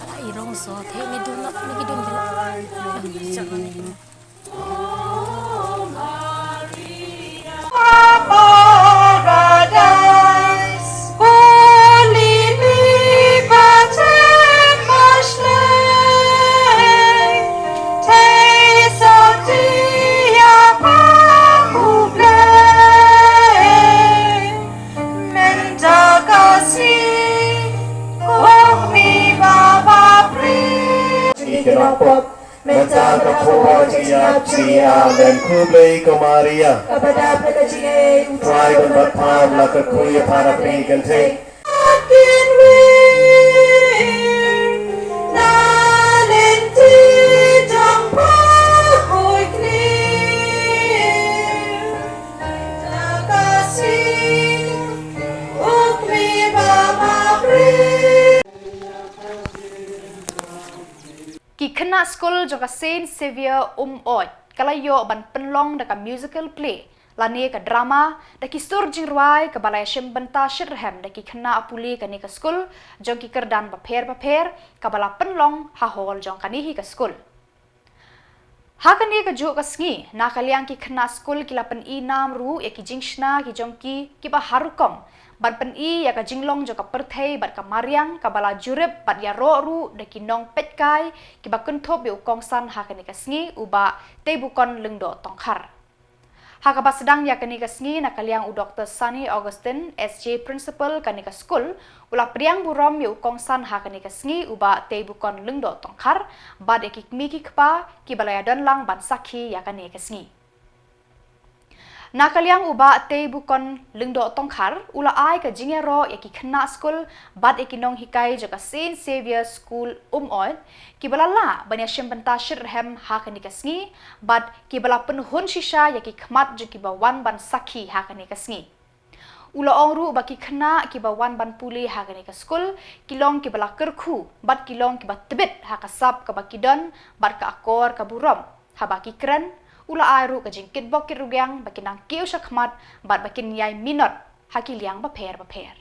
Ala i rong so, the me dun na, me ki dun bela. Mynta ka sngi, kum i Baba Pri. Ki nongpop, mynta ka khubor jingïap jingïap, men khublei ko Maria. Kaba dap da ka jingaiei, U Trai ban bat phar, la kyrkhu ïa pha na pdeng kynthei. Kin wi, na lynti jong pha khuid kni. Ki khynnah skul jong ka Saint Xavier Umoi ka la ïoh ban pynlong da ka musical play lane ka drama da ki sur jingrwai kaba la ïashim bynta shitrhem da ki khynnah pule kane ka skul jong ki kyrdan bapher bapher kaba la pynlong ha hall jong kane hi ka skul. Ha kane ka juh ka sngi, na ka liang ki khynnah skul ki la pyni nam ruh ïa ki jingshna ki jong ki kiba har rukom ban pyni ïa ka jinglong jong ka pyrthei bad ka mariang kaba la jurip bad ïaroh ruh da ki nongpeitkai kiba kynthup ïa u kongsan ha kane ka sngi u Bah Teibukon Lyngdoh Tongkhar. Ha kaba sdang ïa kane ka sngi na ka liang u Doktor Sunny Augustine, S J Principal kane ka skul, u la pdiang burom ïa u kongsan ha kane ka sngi u Bah Teibukon Lyngdoh Tongkhar bad ïa ki kmie ki kpa kiba la ïadon lang ban sakhi ïa kane ka sngi. Na ka liang u Bah Teibukon Lyngdoh Tongkhar u la ai ka jingïaroh ïa ki khynnah skul bad ïa ki nonghikai jong ka Saint Xavier School Umoi kiba la lah ban ïashim bynta shitrhem ha kane ka sngi bad kiba la pynhun shisha ïa ki khmat jong kiba wan ban sakhi ha kane ka sngi. U la ong ruh ba ki khynnah kiba wan ban pule ha kane ka skul ki long kiba la kyrkhu bad ki long kiba tbit ha ka sap kaba ki don bad ka akor ka burom. Haba ki kren, u la ai ruh ka jingkitbok kitrwiang ba kin nang kiew shakhmat bad ba kin ïai minot ha ki liang bapher bapher.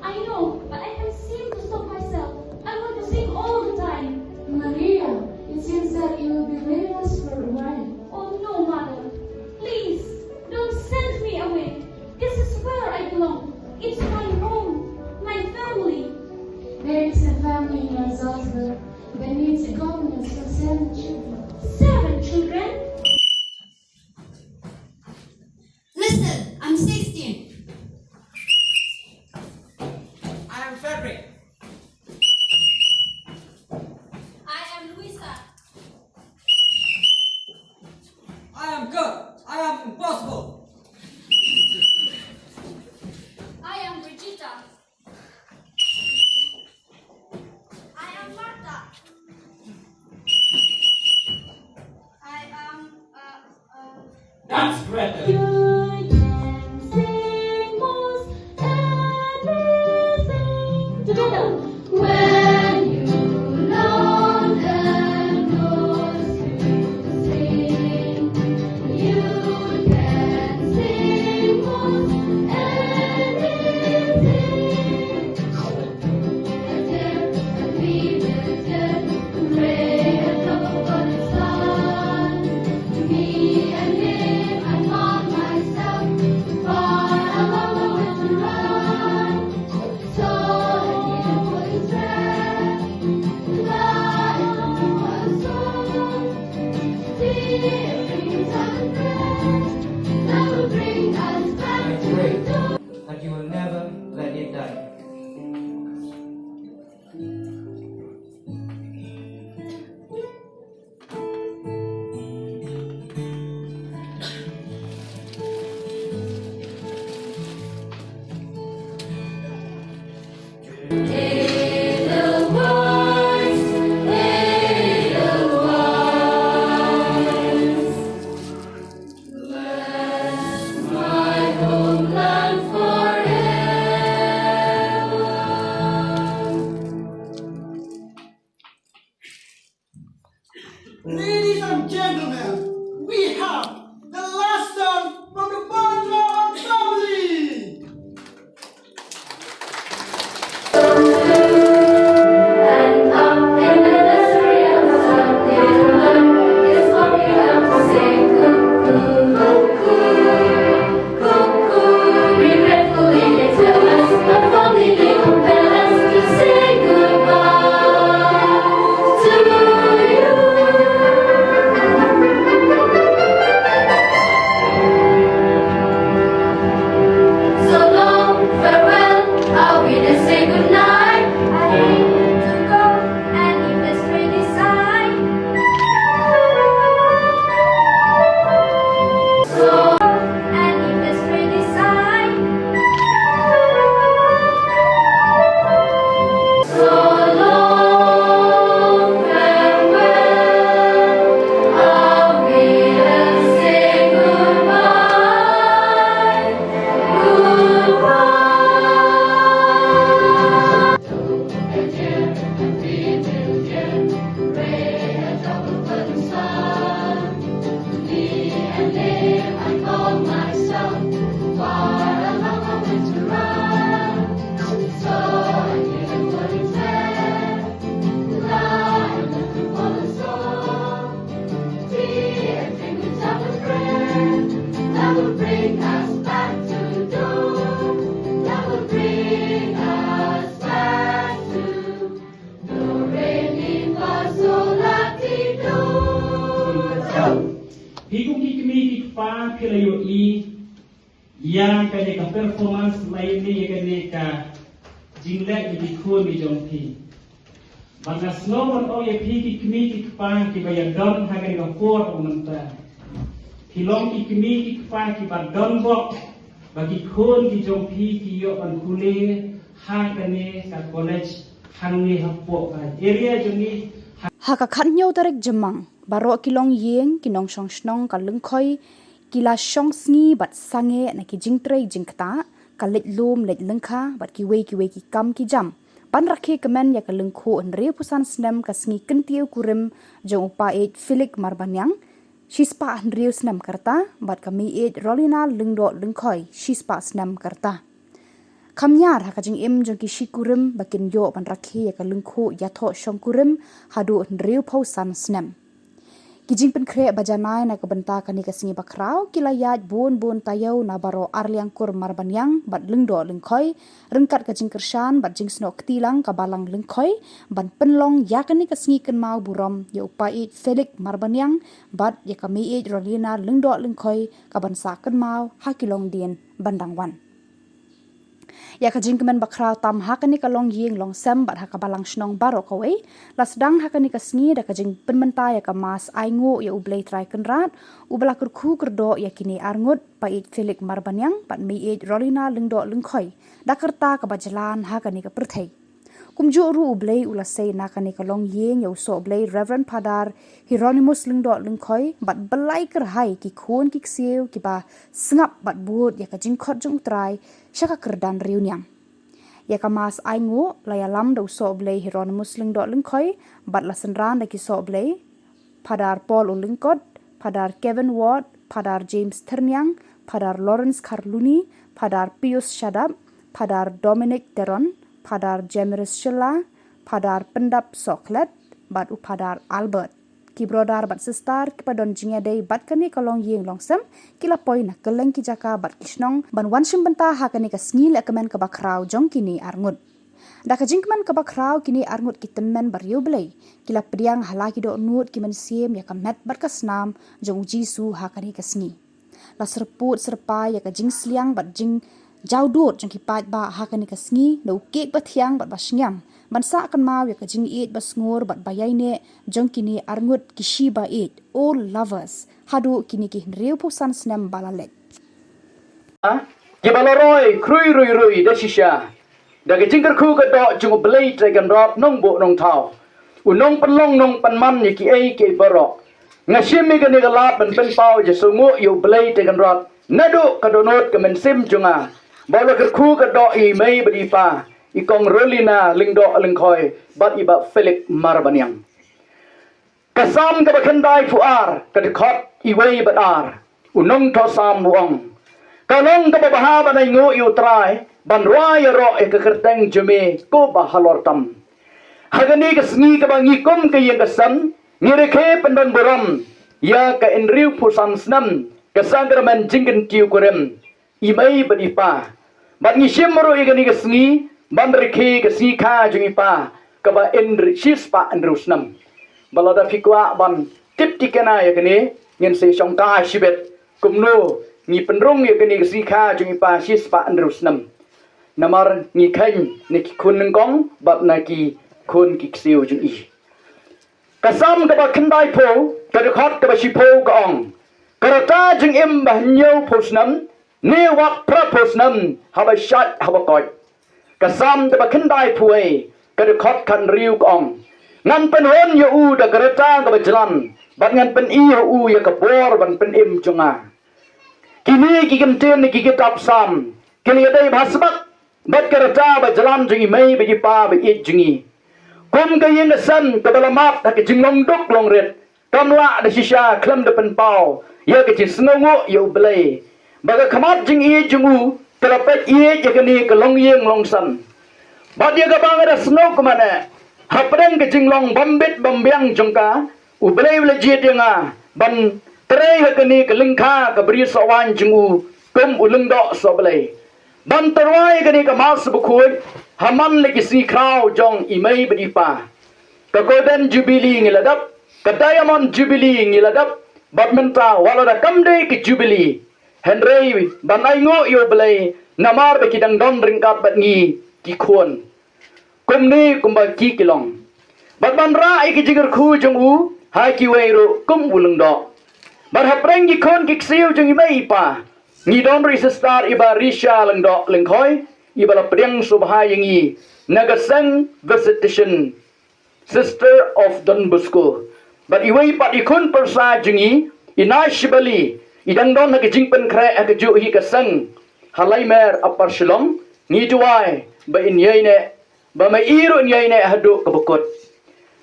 I know, but I can't seem to stop myself. I want to sing all the time. Maria, it seems that you will be leaving us for a while. Oh no, Mother. Please, don't send me away. This is where I belong. It's my home, my family. There is a family in Salzburg that needs a governess for seven children. Seven children? Listen, I'm sixteen. I am Frederick. I am Luisa. I am good. I am impossible. I am Brigitta. I am Martha. I am, uh, uh, That's Greta. You can sing most anything. Together. When you long and lost to sing, you can sing most anything. But you will never let it die. Ladies and gentlemen, we have the last song from the Bharat family. Ki la ïohi ïa kane ka performance lane ïa kane ka jingleh ïa ki khun ki jong phi. Bad nga sngew ban ong ïa phi ki kmie ki kpa kiba ïadon ha kane ka por mynta, ki long ki kmie ki kpa kiba don bok ba ki khun ki jong phi ki ïoh ban pule ha kane ka college hangne hapoh ka area jong ngi. Ha ka khathynñiew tarik Jymmang, baroh ki longïing, ki nongshong shnong ka Lyngkhoi ki la shong sngi bad sangeh na ki jingtrei jingktah, ka leit lum leit lyngkha bad kiwei kiwei ki kam ki jam ban rakhe kmen ïa ka lyngkhuh hynriewphew san snem ka sngi kyntiew kurim jong u Paieit Felix Marbaniang, shispah hynriew snem ka rta, bad ka Meieit Rolina Lyngdoh Lyngkhoi, shispah snem ka rta. Kham ñiar ha ka jingim jong ki shikurim ba kin ïoh ban rakhe ïa ka lyngkhuh ïathoh shongkurim haduh hynriewphew san snem. Ki jingpynkhreh ba janai na ka bynta kane ka sngi bakhraw ki la ïaid bun bun taïew na baroh arliang kur Marbaniang bad Lyngdoh Lyngkhoi, ryngkat ka jingkyrshan bad jingsnoh kti lang ka Balang Lyngkhoi ban pynlong ïa kane ka sngi kynmaw burom ïa u Paieit Felix Marbaniang bad ïa ka Meieit Rolina Lyngdoh Lyngkhoi, ka ban sah kynmaw ha ki longdien ban dang wan. Ïa ka jingkmen bakhraw tam ha kane ka longïing longsem bad ha ka balang shnong baroh kawei la sdang ha kane ka sngi da ka jingpynmynta ïa ka Mass ainguh ïa U Blei Trai Kynrad, uba la kyrkhu kyrdoh ïa kine arngut, Paieit Felix Marbaniang bad Meieit Rolina Lyngdoh Lyngkhoi, da ka rta kaba jlan ha kane ka pyrthei. Kumjuh ruh U Blei u la sei na kane ka longïing ïa u Sohblei Reverend Phadar Hieronymus Lyngdoh Lyngkhoi, bad ba la kyrhai ki khun ki ksiew kiba sngap bad bud ïa ka jingkhot jong U Trai sha ka kyrdan riewniam. Ïa ka Mass ainguh la ïalam da u Sohblei Hieronymus Lyngdoh Lyngkhoi bad la synran da ki Sohblei Phadar Paul u Lyngkot, Phadar Kevin Ward, Phadar James Thyrniang, Phadar Lawrence Kharluni, Phadar Pius Shadap, Phadar Dominic Teron, Phadar Jemiris Shylla, Phadar Pyndap Sohkhlet, bad u Phadar Albert. Ki brother bad sister kiba don jingïadei bad kane ka longïing longsem ki la poi na kylleng ki jaka bad ki shnong ban wan shim bynta ha kane ka sngi lehkmen kaba khraw jong kine arngut. Da ka jingkmen kaba khraw kine arngut ki tymmen bariewblei ki la pdiang ha la ki dohnud ki mynsiem ïa ka met bad ka snam jong U Jisu ha kane ka sngi. La syrpud syrpai ïa ka jingsliang bad jingjawdud jong ki paidbah ha kane ka sngi da u kek bathiang bad bashngiam ban sah kynmaw ïa ka jingïeit basngur bad baïaineh jong kine arngut ki shi baieit, old lovers, haduh kine ki hynriewphew san snem ba la leit. Kiba la roi khrui rui rui da shisha da ka jingkyrkhu ka doh jong U Blei Trai Kynrad Nongbuh Nongthaw, u nongpynlong nongpynman ïa kiei kiei baroh. Nga shim ïa kane ka lad ban pynpaw jingsngewnguh ïa U Blei Trai Kynrad naduh ka dohnud ka mynsiem jong nga ba u la kyrkhu ka doh ïa i mei bad i pa, i Kong Rolina Lyngdoh Lyngkhoi bad i Bah Felix Marbaniang. Ka Salm kaba khyndaiphew ar, ka dkhot iwei bad ar, u nongthoh Salm u ong: Ka long kaba bha ban ainguh ïa U Trai, ban rwai ïaroh ïa ka kyrteng jong me, ko Bah halor tam. Ha kane ka sngi kaba ngi kum ka ïing ka sem ngi rakhe pyndonburom ïa ka hynriewphew san snem ka Sakramen Jingkyntiew Kurim i mei bad i pa. Bad ngi shim ruh ïa kane ka sngi ban rakhe ka sngi kha jong i pa kaba hynriew, shispah hynriew snem. Ba lada phi kwah ban tip thikna ïa kane, ngin sa shongkai shibit kumno ngi pynrung ïa kane ka sngi kha jong i pa shispah hynriew snem. Namar ngi kheiñ na ki khun nyngkong bad na ki khun ki ksiew jong i. Ka Salm kaba khyndaiphew, ka dkhot kaba shiphew ka ong: Ka rta jingim ba hynñiewphew snem, ne wat phraphew snem haba shait haba koit. Ka Salm kaba khyndaiphew wei, ka dkhot khathynriew ka ong: Ngan pynhun ïa u da ka rta kaba jlan, bad ngan pyni ha u ïa ka bor ban pynim jong nga. Kine ki kyntien na ki kitab Salm ki la ïadei bha sbak bad ka rta ba jlan jong i mei bad i pa ba ïeit jong ngi. Kum ka ïing ka sem kaba la mad ha ka jinglong duk long rit, kam lah da shisha khlem da pynpaw ïa ka jingsngewnguh ïa U Blei ba ka khmat jingïeit jong u ka la peit ïeit ïa kane ka longïing longsem. Bad ïa kaba nga da sngew kumne, hapdeng ka jinglong bym bit bym biang jong ka, U Blei u la jied ïa nga ban trei ha kane ka lyngkha ka Bri Sohwaiñ jong u kum u Lyngdoh Sohblei, ban tyrwa ïa kane ka Mass Bakhuid ha man la ki sngi khraw jong i mei bad i pa. Ka Golden Jubilee ngi la dep, ka Diamond Jubilee ngi la dep, bad mynta wat lada kam dei ka Jubilee, Hynrei ban ainguh ïa U Blei namar ba ki dang don ryngkat bad ngi ki khun, kumne kumba ki ki long. Bad ban rah ïa ki jingkyrkhu jong u ha kiwei ruh kum u Lyngdoh. Bad hapdeng ki khun ki ksiew jong i mei i pa, ngi don ruh i sister i Bah Risha Lyngdoh Lyngkhoi, i ba la pdiang sngewbha ïa ngi na ka seng Visitation Sister of Don Bosco. Bad iwei pat i khun pyrsa jong ngi, i Nash Bali, i dang don ha ka jingpynkhreh ha kajuh hi ka seng ha Laimer, Upper Shillong. Ngi duwai ba in ïaineh, ba ma i ruh in ïaineh haduh kaba kut.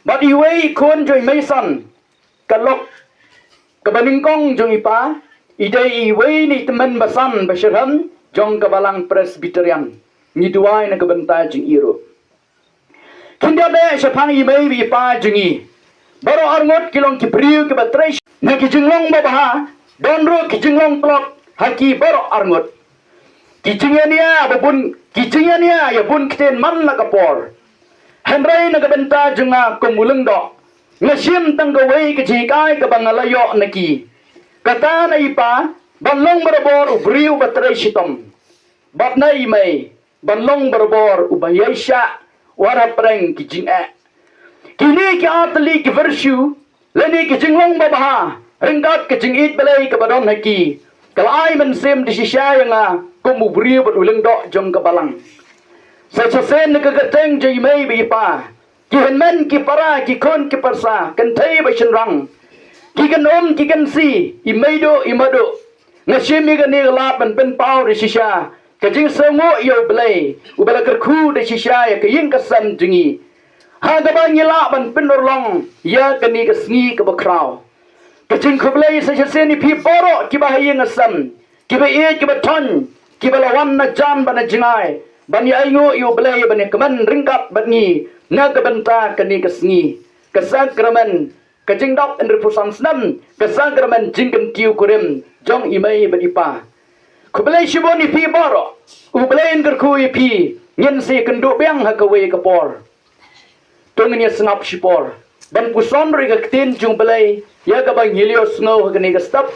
Bad iwei i khun jong i mei san, ka lok kaba nyngkong jong i pa, i dei iwei na i tymmen basan ba shyrkhei jong ka Balang Presbyterian. Ngi duwai na ka bynta jong i ruh. Khyndiat de shaphang i mei bad i pa jong ngi, baroh arngut ki long ki briew kiba trei na ki jinglong babha, don ruh ki jinglong tlot ha ki baroh arngut. Ki jingïania ba bun, ki jingïania ïa bun ktien man la ka por. Hynrei na ka bynta jong nga kum u Lyngdoh, nga shim tang kawei ka jinghikai kaba nga la ïoh na ki. Kata na i pa, ban long barabor u briew ba trei shitom, bad na i mei, ban long barabor uba ïaishah wat hapdeng ki jingeh. Kine ki artylli ki virtue lane ki jinglong babha ryngkat ka jingïeit Blei kaba don ha ki, ka la ai mynsiem da shisha ïa nga kum u briew bad u Lyngdoh jong ka Balang. Sa shisien na ka kyrteng jong i mei bad i pa, ki hynmen ki para, ki khun ki pyrsa, kynthei bad shynrang, ki kynum ki kynsi, i meiduh i maduh, nga shim ïa kane ka lad ban pynpaw da shisha ka jingsngewnguh ïa U Blei uba la kyrkhu da shisha ïa ka ïing ka sem jong ngi, ha kaba ngi lah ban pynurlong ïa kane ka sngi kaba khraw. Ka jingkhublei sa shisien ïa phi baroh kiba ha ïing ha sem, kiba ïeit kiba thoiñ, kiba la wan na jan bad na jngai ban ïa ainguh ïa U Blei, ban ïa kmen ryngkat bad ngi na ka bynta kane ka sngi, ka sakramen ka jingdap hynriewphew san snem, ka sakramen jingkyntiew kurim jong i mei bad i pa. Khublei shibun ïa phi baroh. U Blei un kyrkhu ïa phi. Ngin sa ïakynduh biang ha kawei ka por. To ngin ïa sngap shipor ban puson ruh ïa ka ktien jong U Blei ïa kaba ngi la ïohsngew ha kane ka step,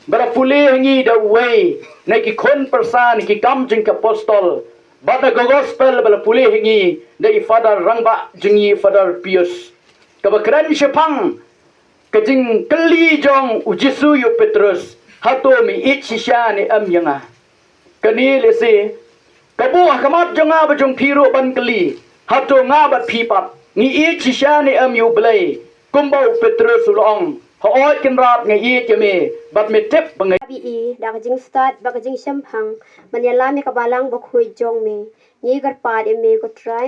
ba la pule ha ngi da uwei na ki khun pyrsa na Ki Kam jong ki Apostol, bad na ka Gospel ba la pule ha ngi da i Father rangbah jong ngi, Father Pius, kaba kren shaphang ka jingkylli jong U Jisu ïa u Petrus, hato me ïeit shisha ne em ïa nga? Kane lehse ka buh ha khmat jong nga bad jong phi ruh ban kylli, hato nga bad phi pat ngi ïeit shisha ne em ïa U Blei? Kumba u Petrus u la ong, hooid Kynrad, nga ïeit ïa me, bad me tip ba nga ïeit. Ïa i da ka jingstad bad ka jingshemphang ban ïalam ïa ka Balang Bakhuid jong me. Ngi kyrpad ïa me ko Trai.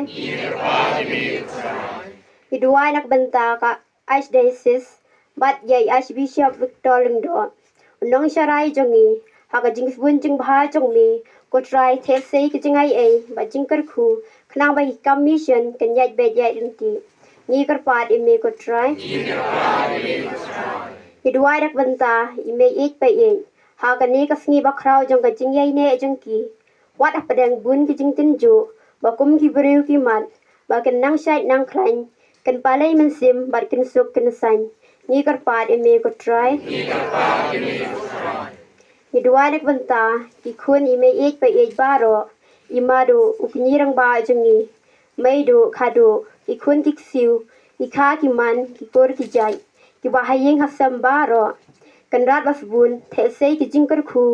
Ngi duwai na ka bynta ka Archdiocese bad ïa i Archbishop Victor Lyngdoh, u nongsharai jong ngi, ha ka jingsbun jingbha jong me ko Trai, theh sei ka jingaiei bad jingkyrkhu, khnang ba ki kam mission kin ïaid beit ïaid ryntih. Ngi kyrpad ïa me ko Trai. Ngi duwai na ka bynta i mei ïeit pa ïeit ha kane ka sngi bakhraw jong ka jingïaineh jong ki. Wat hapdeng bun ki jingtynjuh, ba kum ki briew ki mat, ba kin nang shait nang khlaiñ, kin palei mynsiem bad kin suk kin saiñ. Ngi kyrpad ïa me ko Trai. Ngi duwai na ka bynta ki khun i mei ïeit pa ïeit baroh, i Madu, u kñi rangbah jong ngi, Meidu, Khadu, ki khun ki ksiew, ki kha ki man, ki kur ki jait, kiba ha ïing ha sem baroh. Kynrad basbun, theh sei ki jingkyrkhu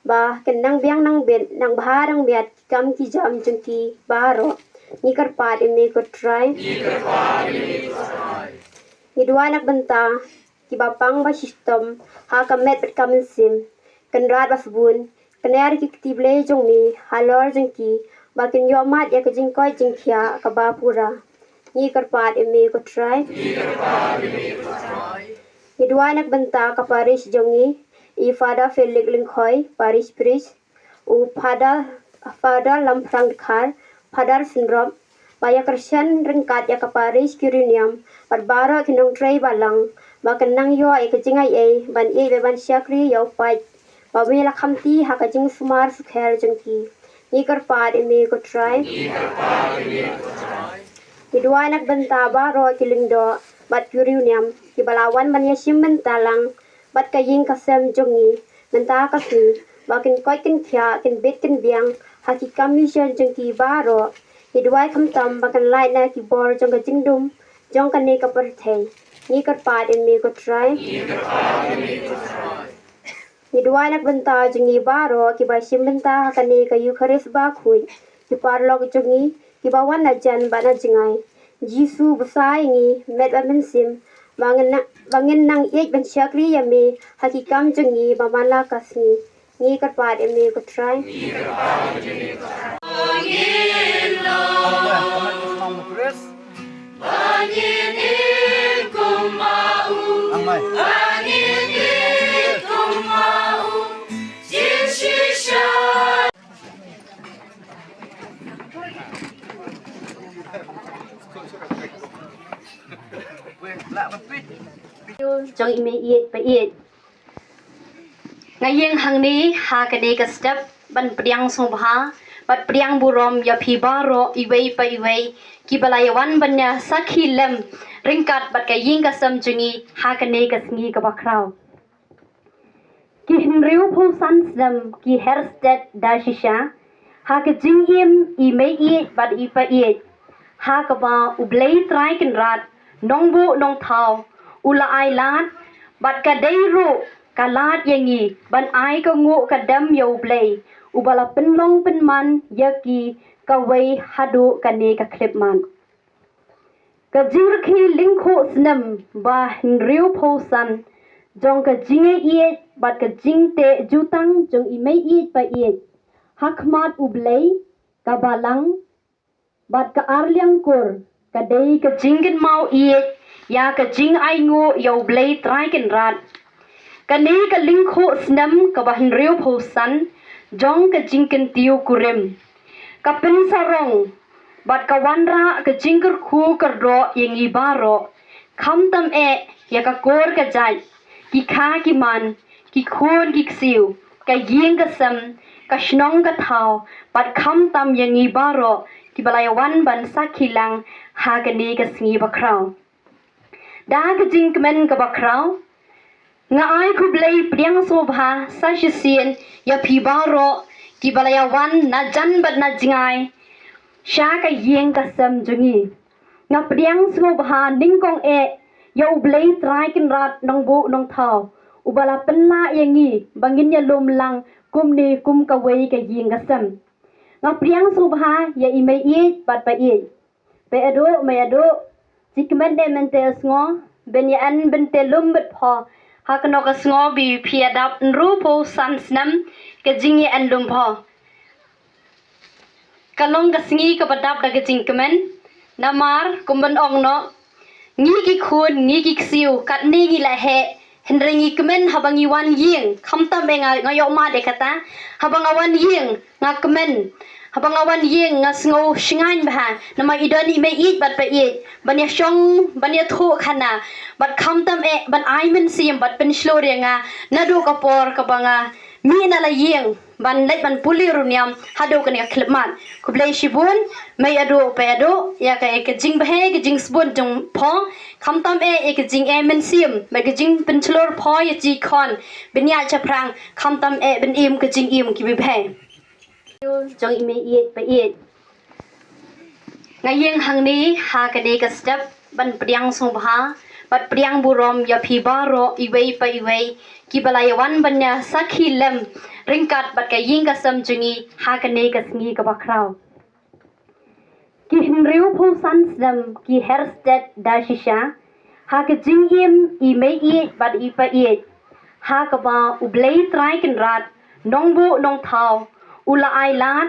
ba kin nang biang nang bit, nang bha nang miat ki kam ki jam jong ki baroh. Ngi kyrpad ïa me ko Trai. Ngi duwai na ka bynta kiba pang ba shitom ha ka met bad ka mynsiem. Kynrad basbun, kner ki kti Blei jong me halor jong ki, ba kin ïoh mad ïa ka jingkoit jingkhiah kaba pura. Ngi kyrpad ïa me ko Trai. Ngi duwai na ka bynta ka parish jong ngi, i Father Felix Lyngkhoi, parish priest, u Father, Father Lamphrang Dkhar, Father Synrop, ba ïa kyrshan ryngkat ïa ka parish Kiriuniam bad baroh ki nongtrei balang, ba kin nang ïoh ïa ka jingaiei ban ïeit bad ban shakri ïa u paid ba me la khamti ha ka jingsumar sukher jong ki. Ngi kyrpad ïa me ko Trai. Ngi duwai na ka bynta baroh ki Lyngdoh bad Kiriuniam kiba la wan ban ïashim bynta lang bad ka ïing ka sem jong ngi mynta ka sngi. ba kin koit kin khiah, kin bit kin biang ha ki kam mission jong ki baroh. Ngi duwai khamtam ba kan lait na ki bor jong ka jingdum jong kane ka pyrthei. Ngi kyrpad ïa me ko Trai. Ngi duwai na ka bynta jong ngi baroh kiba shim bynta ha kane ka Eucharist bakhuid, ki paralok jong ngi kiba wan na jan bad na jngai. Jisu, bsa ïa ngi met bad mynsiem, ba ngin na-, ba ngin nang ïeit ban shakri ïa me ha ki kam jong ngi ba man la ka sngi. Ngi kyrpad ïa me ko Trai. Jong i mei ïeit ba ïeit. Nga ïeng hangne ha kane ka step ban pdiang sngewbha bad pdiang burom ïa phi baroh iwei pa iwei kiba la ïa wan ban ïa sakhi lem ryngkat bad ka ïing ka sem jong ngi ha kane ka sngi kaba khraw. Ki hynriewphew san snem ki her stet da shisha ha ka jingim i mei ïeit bad i pa ïeit, ha kaba U Blei Trai Kynrad Nongbuh Nongthaw u la ai lad, bad ka dei ruh ka lad ïa ngi ban ai ka nguh ka dem ïa U Blei uba la pynlong pynman ïa ki kawei haduh kane ka khyllipmat. Ka jingrkhie lyngkhuh snem ba hynriewphew san jong ka jingïeit bad ka jingteh jutang jong i mei ïeit pa ïeit ha khmat U Blei, ka Balang bad ka Arliang Kur ka dei ka jingkynmaw ïeit ïa ka jingainguh ïa U Blei Trai Kynrad. Kane ka lyngkhuh snem kaba hynriewphew san jong ka jingkyntiew kurim ka pynsarong bad ka wanrah ka jingkyrkhu kyrdoh ïa ngi baroh, khamtam eh ïa ka kur ka jait, ki kha ki man, ki khun ki ksiew, ka ïing ka sem, ka shnong ka thaw, bad khamtam ïa ngi baroh kiba la ïa wan ban sakhi lang ha kane ka sngi bakhraw. Da ka jingkmen kaba khraw, nga ai khublei pdiang sngewbha sa shisien ïa phi baroh kiba la ïa wan na jan bad na jngai sha ka ïing ka sem jong ngi. Nga pdiang sngewbha nyngkong eh ïa U Blei Trai Kynrad Nongbuh Nongthaw uba la pynlah ïa ngi ba ngin ïalum lang kumne kum kawei ka ïing ka sem. Nga pdiang sngewbha ïa i mei ïeit bad pa ïeit. Pe Adu, mei Adu, jingkmen de mynta sngo, ben ïa en bynta lum bad pho, ha kano ka sngo ba phi ïa dap hynriewphew san snem ka jingïa en lum pho. Ka long ka sngi kaba dap da ka jingkmen, namar kum ban ong noh, ngi ki khun, ngi ki ksiew, katne ngi la heh, hynrei ngi kmen haba ngi wan ïing, khamtam eh nga, nga ïoh mad eh kata, haba nga wan ïing, nga kmen, haba nga wan ïing, nga sngew shngaiñ bha, namar i don i mei ïeit bad pa ïeit, ban ïa shong, ban ïathuh khana, bad khamtam eh, ban ai mynsiem, bad pynshlur ïa nga, naduh ka por kaba nga mih na la ïing ban leit ban pule ruh niam haduh kane ka khyllipmat. Khublei shibun, mei Adu, pe Adu, ïa ka, ïa ka jingbha, ka jingsbun jong pho, khamtam eh, ïa ka jingeh mynsiem, bad ka jingpynshlur pho ïa ki khun, ban ïaid shaphrang, khamtam eh, ban im ka jingim kiba bha. Jong i mei ïeit pa ïeit. Nga ïeng hangne ha kane ka step ban pdiang sngewbha bad pdiang burom ïa phi baroh iwei pa iwei kiba la ïa wan ban ïa sakhi lem ryngkat bad ka ïing ka sem jong ngi ha kane ka sngi kaba khraw. Ki hynriewphew san snem ki her stet da shisha ha ka jingim i mei ïeit bad i pa ïeit, ha kaba U Blei Trai Kynrad Nongbuh Nongthaw u la ai lad,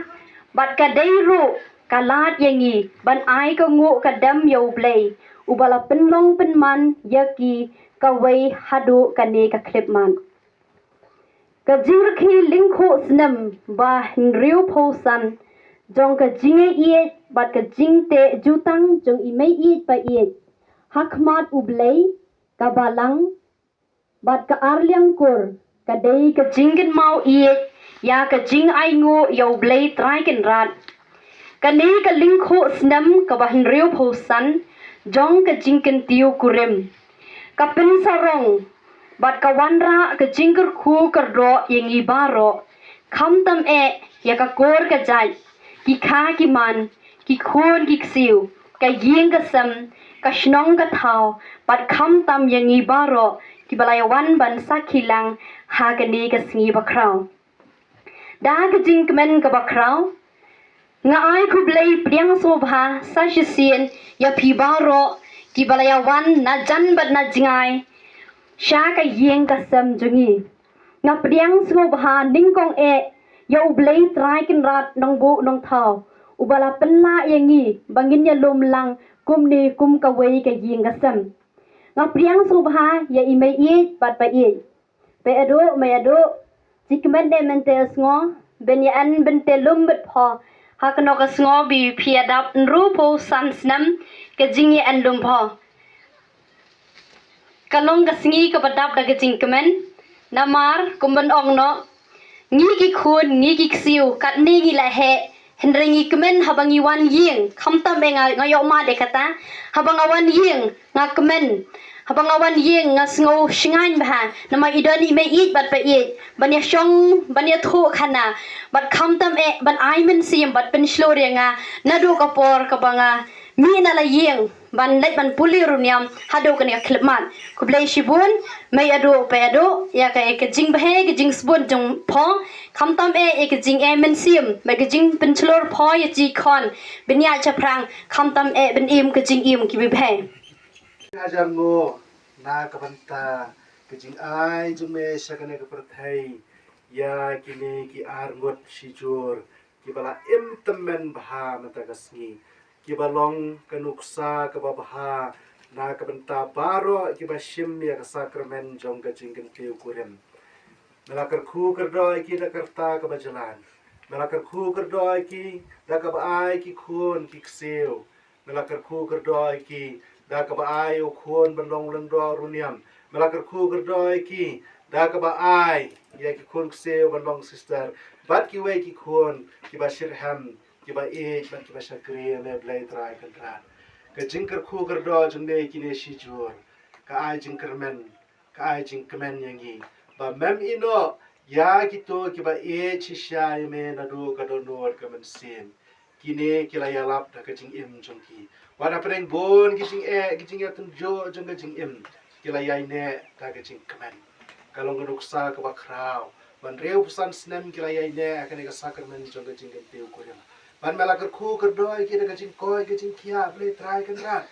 bad ka dei ruh ka lad ïa ngi ban ai ka nguh ka dem ïa U Blei uba la pynlong pynman ïa ki kawei haduh kane ka khyllipmat. Ka jingrkhie lyngkhuh snem ba hynriewphew san jong ka jingïeit bad ka jingteh jutang jong i mei ïeit pa ïeit ha khmat U Blei, ka Balang bad ka Arliang Kur ka dei ka jingkynmaw ïeit ïa ka jingainguh ïa U Blei Trai Kynrad. Kane ka lyngkhuh snem kaba hynriewphew san jong ka jingkyntiew kurim ka pynsarong bad ka wanrah ka jingkyrkhu kyrdoh ïa ngi baroh, Khamtam eh ïa ka kur ka jait, ki kha ki man, ki khun ki ksiew, ka ïing ka sem, ka shnong ka thaw, bad khamtam ïa ngi baroh kiba la ïawan ban sakhi lang ha kane ka sngi bakhraw. Da ka jingkmen kaba khraw, nga ai khublei pdiang sngewbha sa shisien ïa phi baroh kiba la ïawan na jan bad na jngai sha ka ïing ka sem jong ngi. Nga pdiang sngewbha nyngkong eh ïa U Blei Trai Kynrad Nongbuh Nongthaw, uba la pynlah ïa ngi ba ngin ïalum lang kumne kum kawei ka ïing ka sem. Nga pdiang sngewbha ïa i mei ïeit bad ba ïeit. Pei Adu, mei Adu, jingkmen eh mynta sngo, ban ïa an bynta lum bad pho. Ha kano ka sngo ba phi ïa dap hynriewphew san snem ka jingïa an lum pho. Ka long ka sngi kaba dap da ka jingkmen. Namar kum ban ong noh, ngi ki khun, ngi ki ksiew, katne ngi la heh, hynrei ngi kmen haba ngi wan ïing. Khamtam eh nga, nga ïoh mad ïa kata. Haba nga wan ïing nga kmen. Haba nga wan ïing nga sngew shngaiñ bha, namar i don i mei ïeit bad ba ïeit ban ïa shong, ban ïathuh khana, bad khamtam eh ban ai mynsiem bad pynshlur ïa nga naduh ka por kaba nga mih na la ïing ban leit ban pule ruh niam haduh kane ka khyllipmat. Khublei shibun, mei Adu, pei Adu, ïa ka, ka jingbha, ka jingsbun jong pho. Khamtam eh ïa ka jingeh mynsiem bad ka jingpynshlur pho ïa ki khun, ban ïaid shaphrang, khamtam eh ban im ka jingim kiba bha. Hajar nguh na ka bynta ka jingai jong me sha kane ka pyrthei ïa kine ki arngut shijur kiba la im tymmen bha mynta ka sngi, kiba long ka nuksa kaba bha na ka bynta baroh kiba shim ïa ka sakramen jong ka jingkyntiew kurim. Me la kyrkhu kyrdoh ïa ki da ka rta kaba jlan. Me la kyrkhu kyrdoh ïa ki da kaba ai ki khun ki ksiew. Me la kyrkhu kyrdoh ïa ki da kaba ai u khun ban long lyngdoh ruh niam. Me la kyrkhu kyrdoh ïa ki da kaba ai ïa ki khun ksiew ban long sister bad kiwei ki khun kiba shitrhem, kiba ïeit bad kiba shakri ïa me Blei Trai Kynrad. Ka jingkyrkhu kyrdoh jong me ïa kine shijur ka ai jingkyrmen, ka ai jingkmen ïa ngi ba mem ïehnoh ïa kito kiba ïeit shisha ïa me naduh ka dohnud ka mynsiem. Kine ki la ïalap da ka jingim jong ki. Wat hapdeng bun ki jingeh, ki jingïatynjuh jong ka jingim, ki la ïaineh da ka jingkmen. Ka long ka nuksa kaba khraw ban hynriewphew san snem ki la ïaineh ha kane ka sakramen jong ka jingkyntiew kurim. Bad me la kyrkhu kyrdoh ïa ki da ka jingkoit ka jingkhiah Blei Trai Kynrad.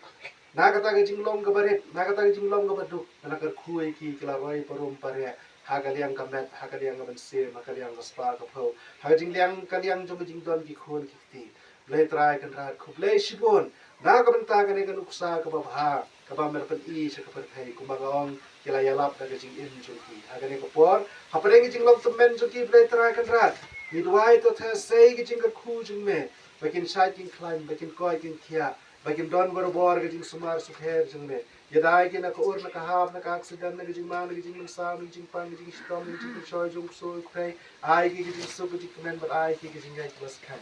Na kata ka jinglong kaba rit, na kata ka jinglong kaba duk, me la kyrkhu ïa ki, ki la roi parum pareh ha ka liang ka met, ha ka liang ka mynsiem, ha ka liang ka spah ka phew, ha ka jingliang ka liang jong ka jingdon ki khun ki kti. Blei Trai Kynrad, khublei shibun na ka bynta kane ka nuksa kaba bha kaba me la pyni sha ka pyrthei, kumba nga ong ki la ïalap da ka jingim jong ki. Ha kane ka por, hapdeng ka jinglong tymmen jong ki Blei Trai Kynrad, ngi duwai to theh sei ka jingkyrkhu jong me ba kin shait kin khlaiñ, ba kin koit kin khiah, ba kin don barabor ka jingsumar sukher jong me. Ïada ïa ki na ka ur, na ka hap, na ka aksiden, na ka jingma, na ka jingmynsaw, na ka jingpang, na ka jingshitom, na ka jingpynshoi jong u ksuid u khrei. Ai ki ka jingsuk, ka jingkmen bad ai ki ka jingïaid ba skhem.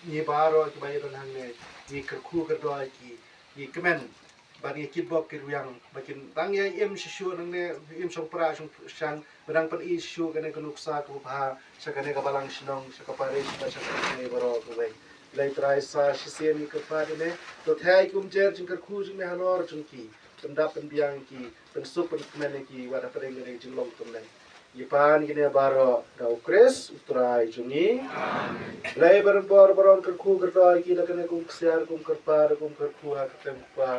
Ngi baroh kiba ïadon hangne ngi kyrkhu kyrdoh ïa ki, ngi kmen bad ngi kitbok kitrwiang ba kin tang ïai im shisha nangne, im shongpra shongshang, ba dang pyni shuh kane ka nuksa kaba bha sha kane ka balang shnong, sha ka parish bad sha ka pyrthei baroh kawei. Blei Trai, sa shisien ngi kyrpad ïa me, to theh kumjuh jingkyrkhu jong me halor jong ki, pyndap pynbiang ki, pynsuk pynkmen ïa ki wat hapdeng kane ka jinglong tymmen. Ngi pan kine baroh da U Khrist U Trai jong ngi. Blei ba donbor baroh kyrkhu kyrdoh ïa ki da kane kum ksiar, kum kyrpad, kum kyrkhu ha ka kyrteng U Kpa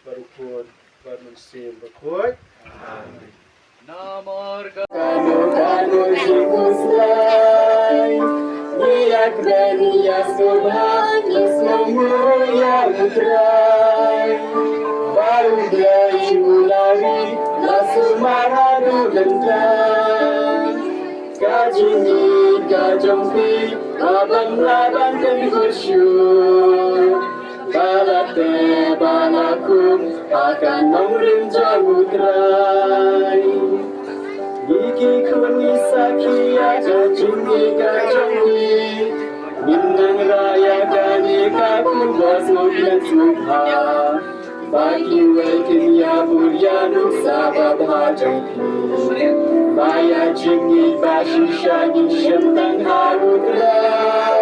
bad U Khun bad U Mynsiem Bakhuid. Amen. Namar ka kano kano jingkhuslai, ngi ïakren ïa sngewbha, ngi sngewnguh ïa U Trai. Ba U Blei u la ri, la sumar haduh mynta. Ka jingïeit ka jong phi ka ban lah ban pynkhuid shuh. Ba la teh ba la kum ha ka nongrim jong U Trai. Ngi ki khun ngi sakhi ïa ka jingïeit ka jong phi. Ngin nang rah ïa kane ka khubor sngewkmen sngewbha. Ba kiwei kin ïa bud ïa nuksa babha jong phi. Ba ïa jingïeit ba shisha ngin shim tang ha U Trai.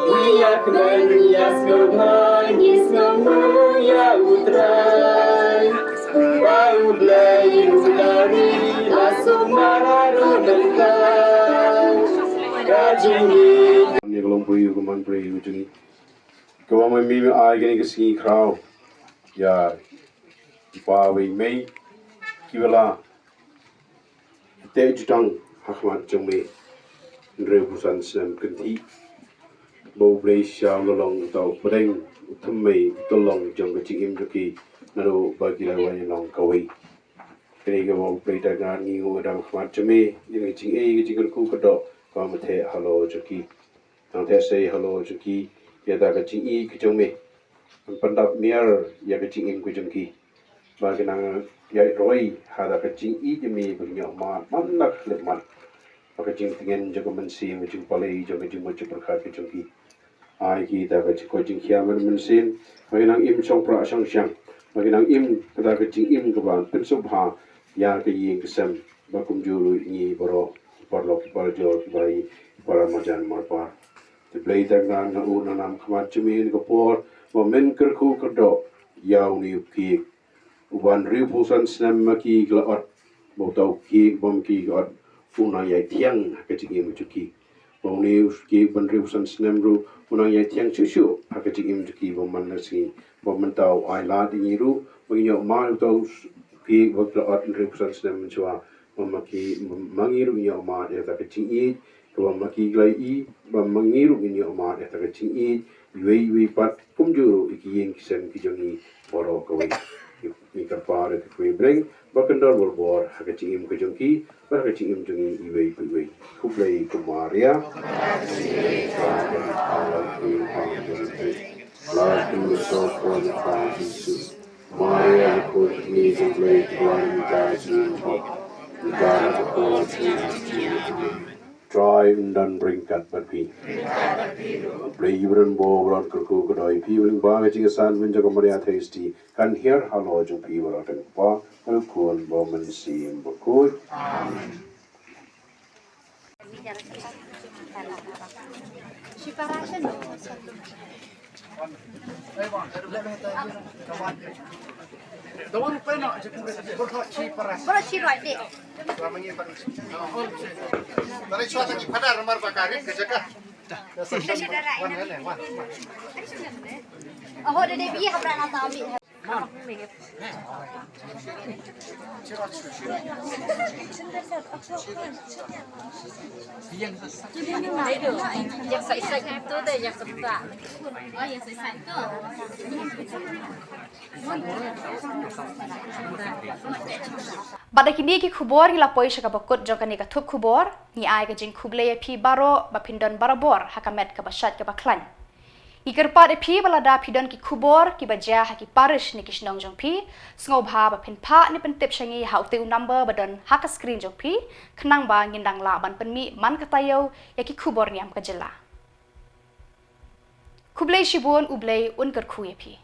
Ngi ïa kren ïa sngewbha ngi sngewbha ïa U Trai. Ba U Blei U la ri la sumar haduh mynta. Ka jingïeit. Ngi ka long briew ka man briew jingïeit. Kaba ma me me ai kane ka sngi khraw ïa i pa bad i mei kiba la teh jutang ha khmat jong me. Hynriewphew san snem kynthih ba U Blei shisha u la long uta u pdeng u thymmei u tyllong jong ka jingim jong ki naduh ba ki la wan ïalong kawei. Kane kaba U Blei da ngan ngi nguh da khmat jong me ïa ka jingïeit ka jingkyrkhu ka doh kaba ma theh halor jong ki. Nang theh sei halor jong ki ïa da ka jingïeit ka jong me. Nang pyndap miar ïa ka jingim ka jong ki. Ba ki nang ïa roi ha da ka jingïeit jong me ba ki ñiah mad man la ka khlem mad. Ba ka jingtngen jong ka mynsiem ka jingpalei jong ka jingmut jingpyrkhat ka jong ki. Ai ki da ka jingkoit jingkhiah man mynsiem ba ki nang im shong prah shong shiang. Ba ki nang im ka da ka jingim kaba pynsngewbha ïa ka ïing ka sem. Ba kumjuh ruh ngi baroh ki paralok ki parajor ki bai ki para marjan marpa. Te Blei tang ngan nga u na nam khmat jong me ha kane ka por ba men kyrkhu kyrdoh ïa une u kiek uban hynriewphew san snem ma ki ki la ot ba uta u kiek ba ma ki ki ot u nang ïai thiang ha ka jingim jong ki. Ba une u kiek ban hynriewphew san snem ruh u nang ïai thiang shuh shuh ha ka jingim jong ki ba man la sngi ba mynta u ai lad ïa ngi ruh ba ngi ñiah mad uta u kiek ba ki la ot hynriewphew san snem mynshuwa. Ba ma ki ma ngi ruh ngi ñiah mad ïa kata ka jingïeit kaba ma ki ki la ïohi ba ma ngi ruh ngi ñiah mad ïa kata ka jingïeit iwei iwei pat kumjuh ruh ïa ki ïing ki sem ki jong ngi baroh kawei. Ngi kyrpad ïa ka kmie bneng ba kan don bor bor ha ka jingim ka jong ki bad ha ka jingim jong ngi iwei pa iwei. Khublei ko Maria. Maria, ko jingïeit jong U Blei, to pynlong ïa ka jingim ka jong ngi. Trai un don ryngkat bad phi. Blei u ba don bor ba don kyrkhu ka dei phi, u lyngba ka jingïasan jong ka Maria Theisotti kan hiar halor jong phi baroh. Kyrpad ïa U Khun bad U Mynsiem Bakhuid. Amen. Bad da kine ki khubor ngi la poi sha kaba kut jong kane ka thup khubor. Ngi ai ka jingkhublei ïa phi baroh ba phin don barabor ha ka met kaba shait kaba khlaiñ. Ngi kyrpad ïa phi ba lada phi don ki khubor kiba jia ha ki parish ne ki shnong jong phi, sngewbha ba phin phah ne pyntip sha ngi ha utei u number ba don ha ka screen jong phi, khnang ba ngin dang lah ban pynmih man ka taïew ïa ki khubor niam ka jylla. Khublei shibun, U Blei un kyrkhu ïa phi.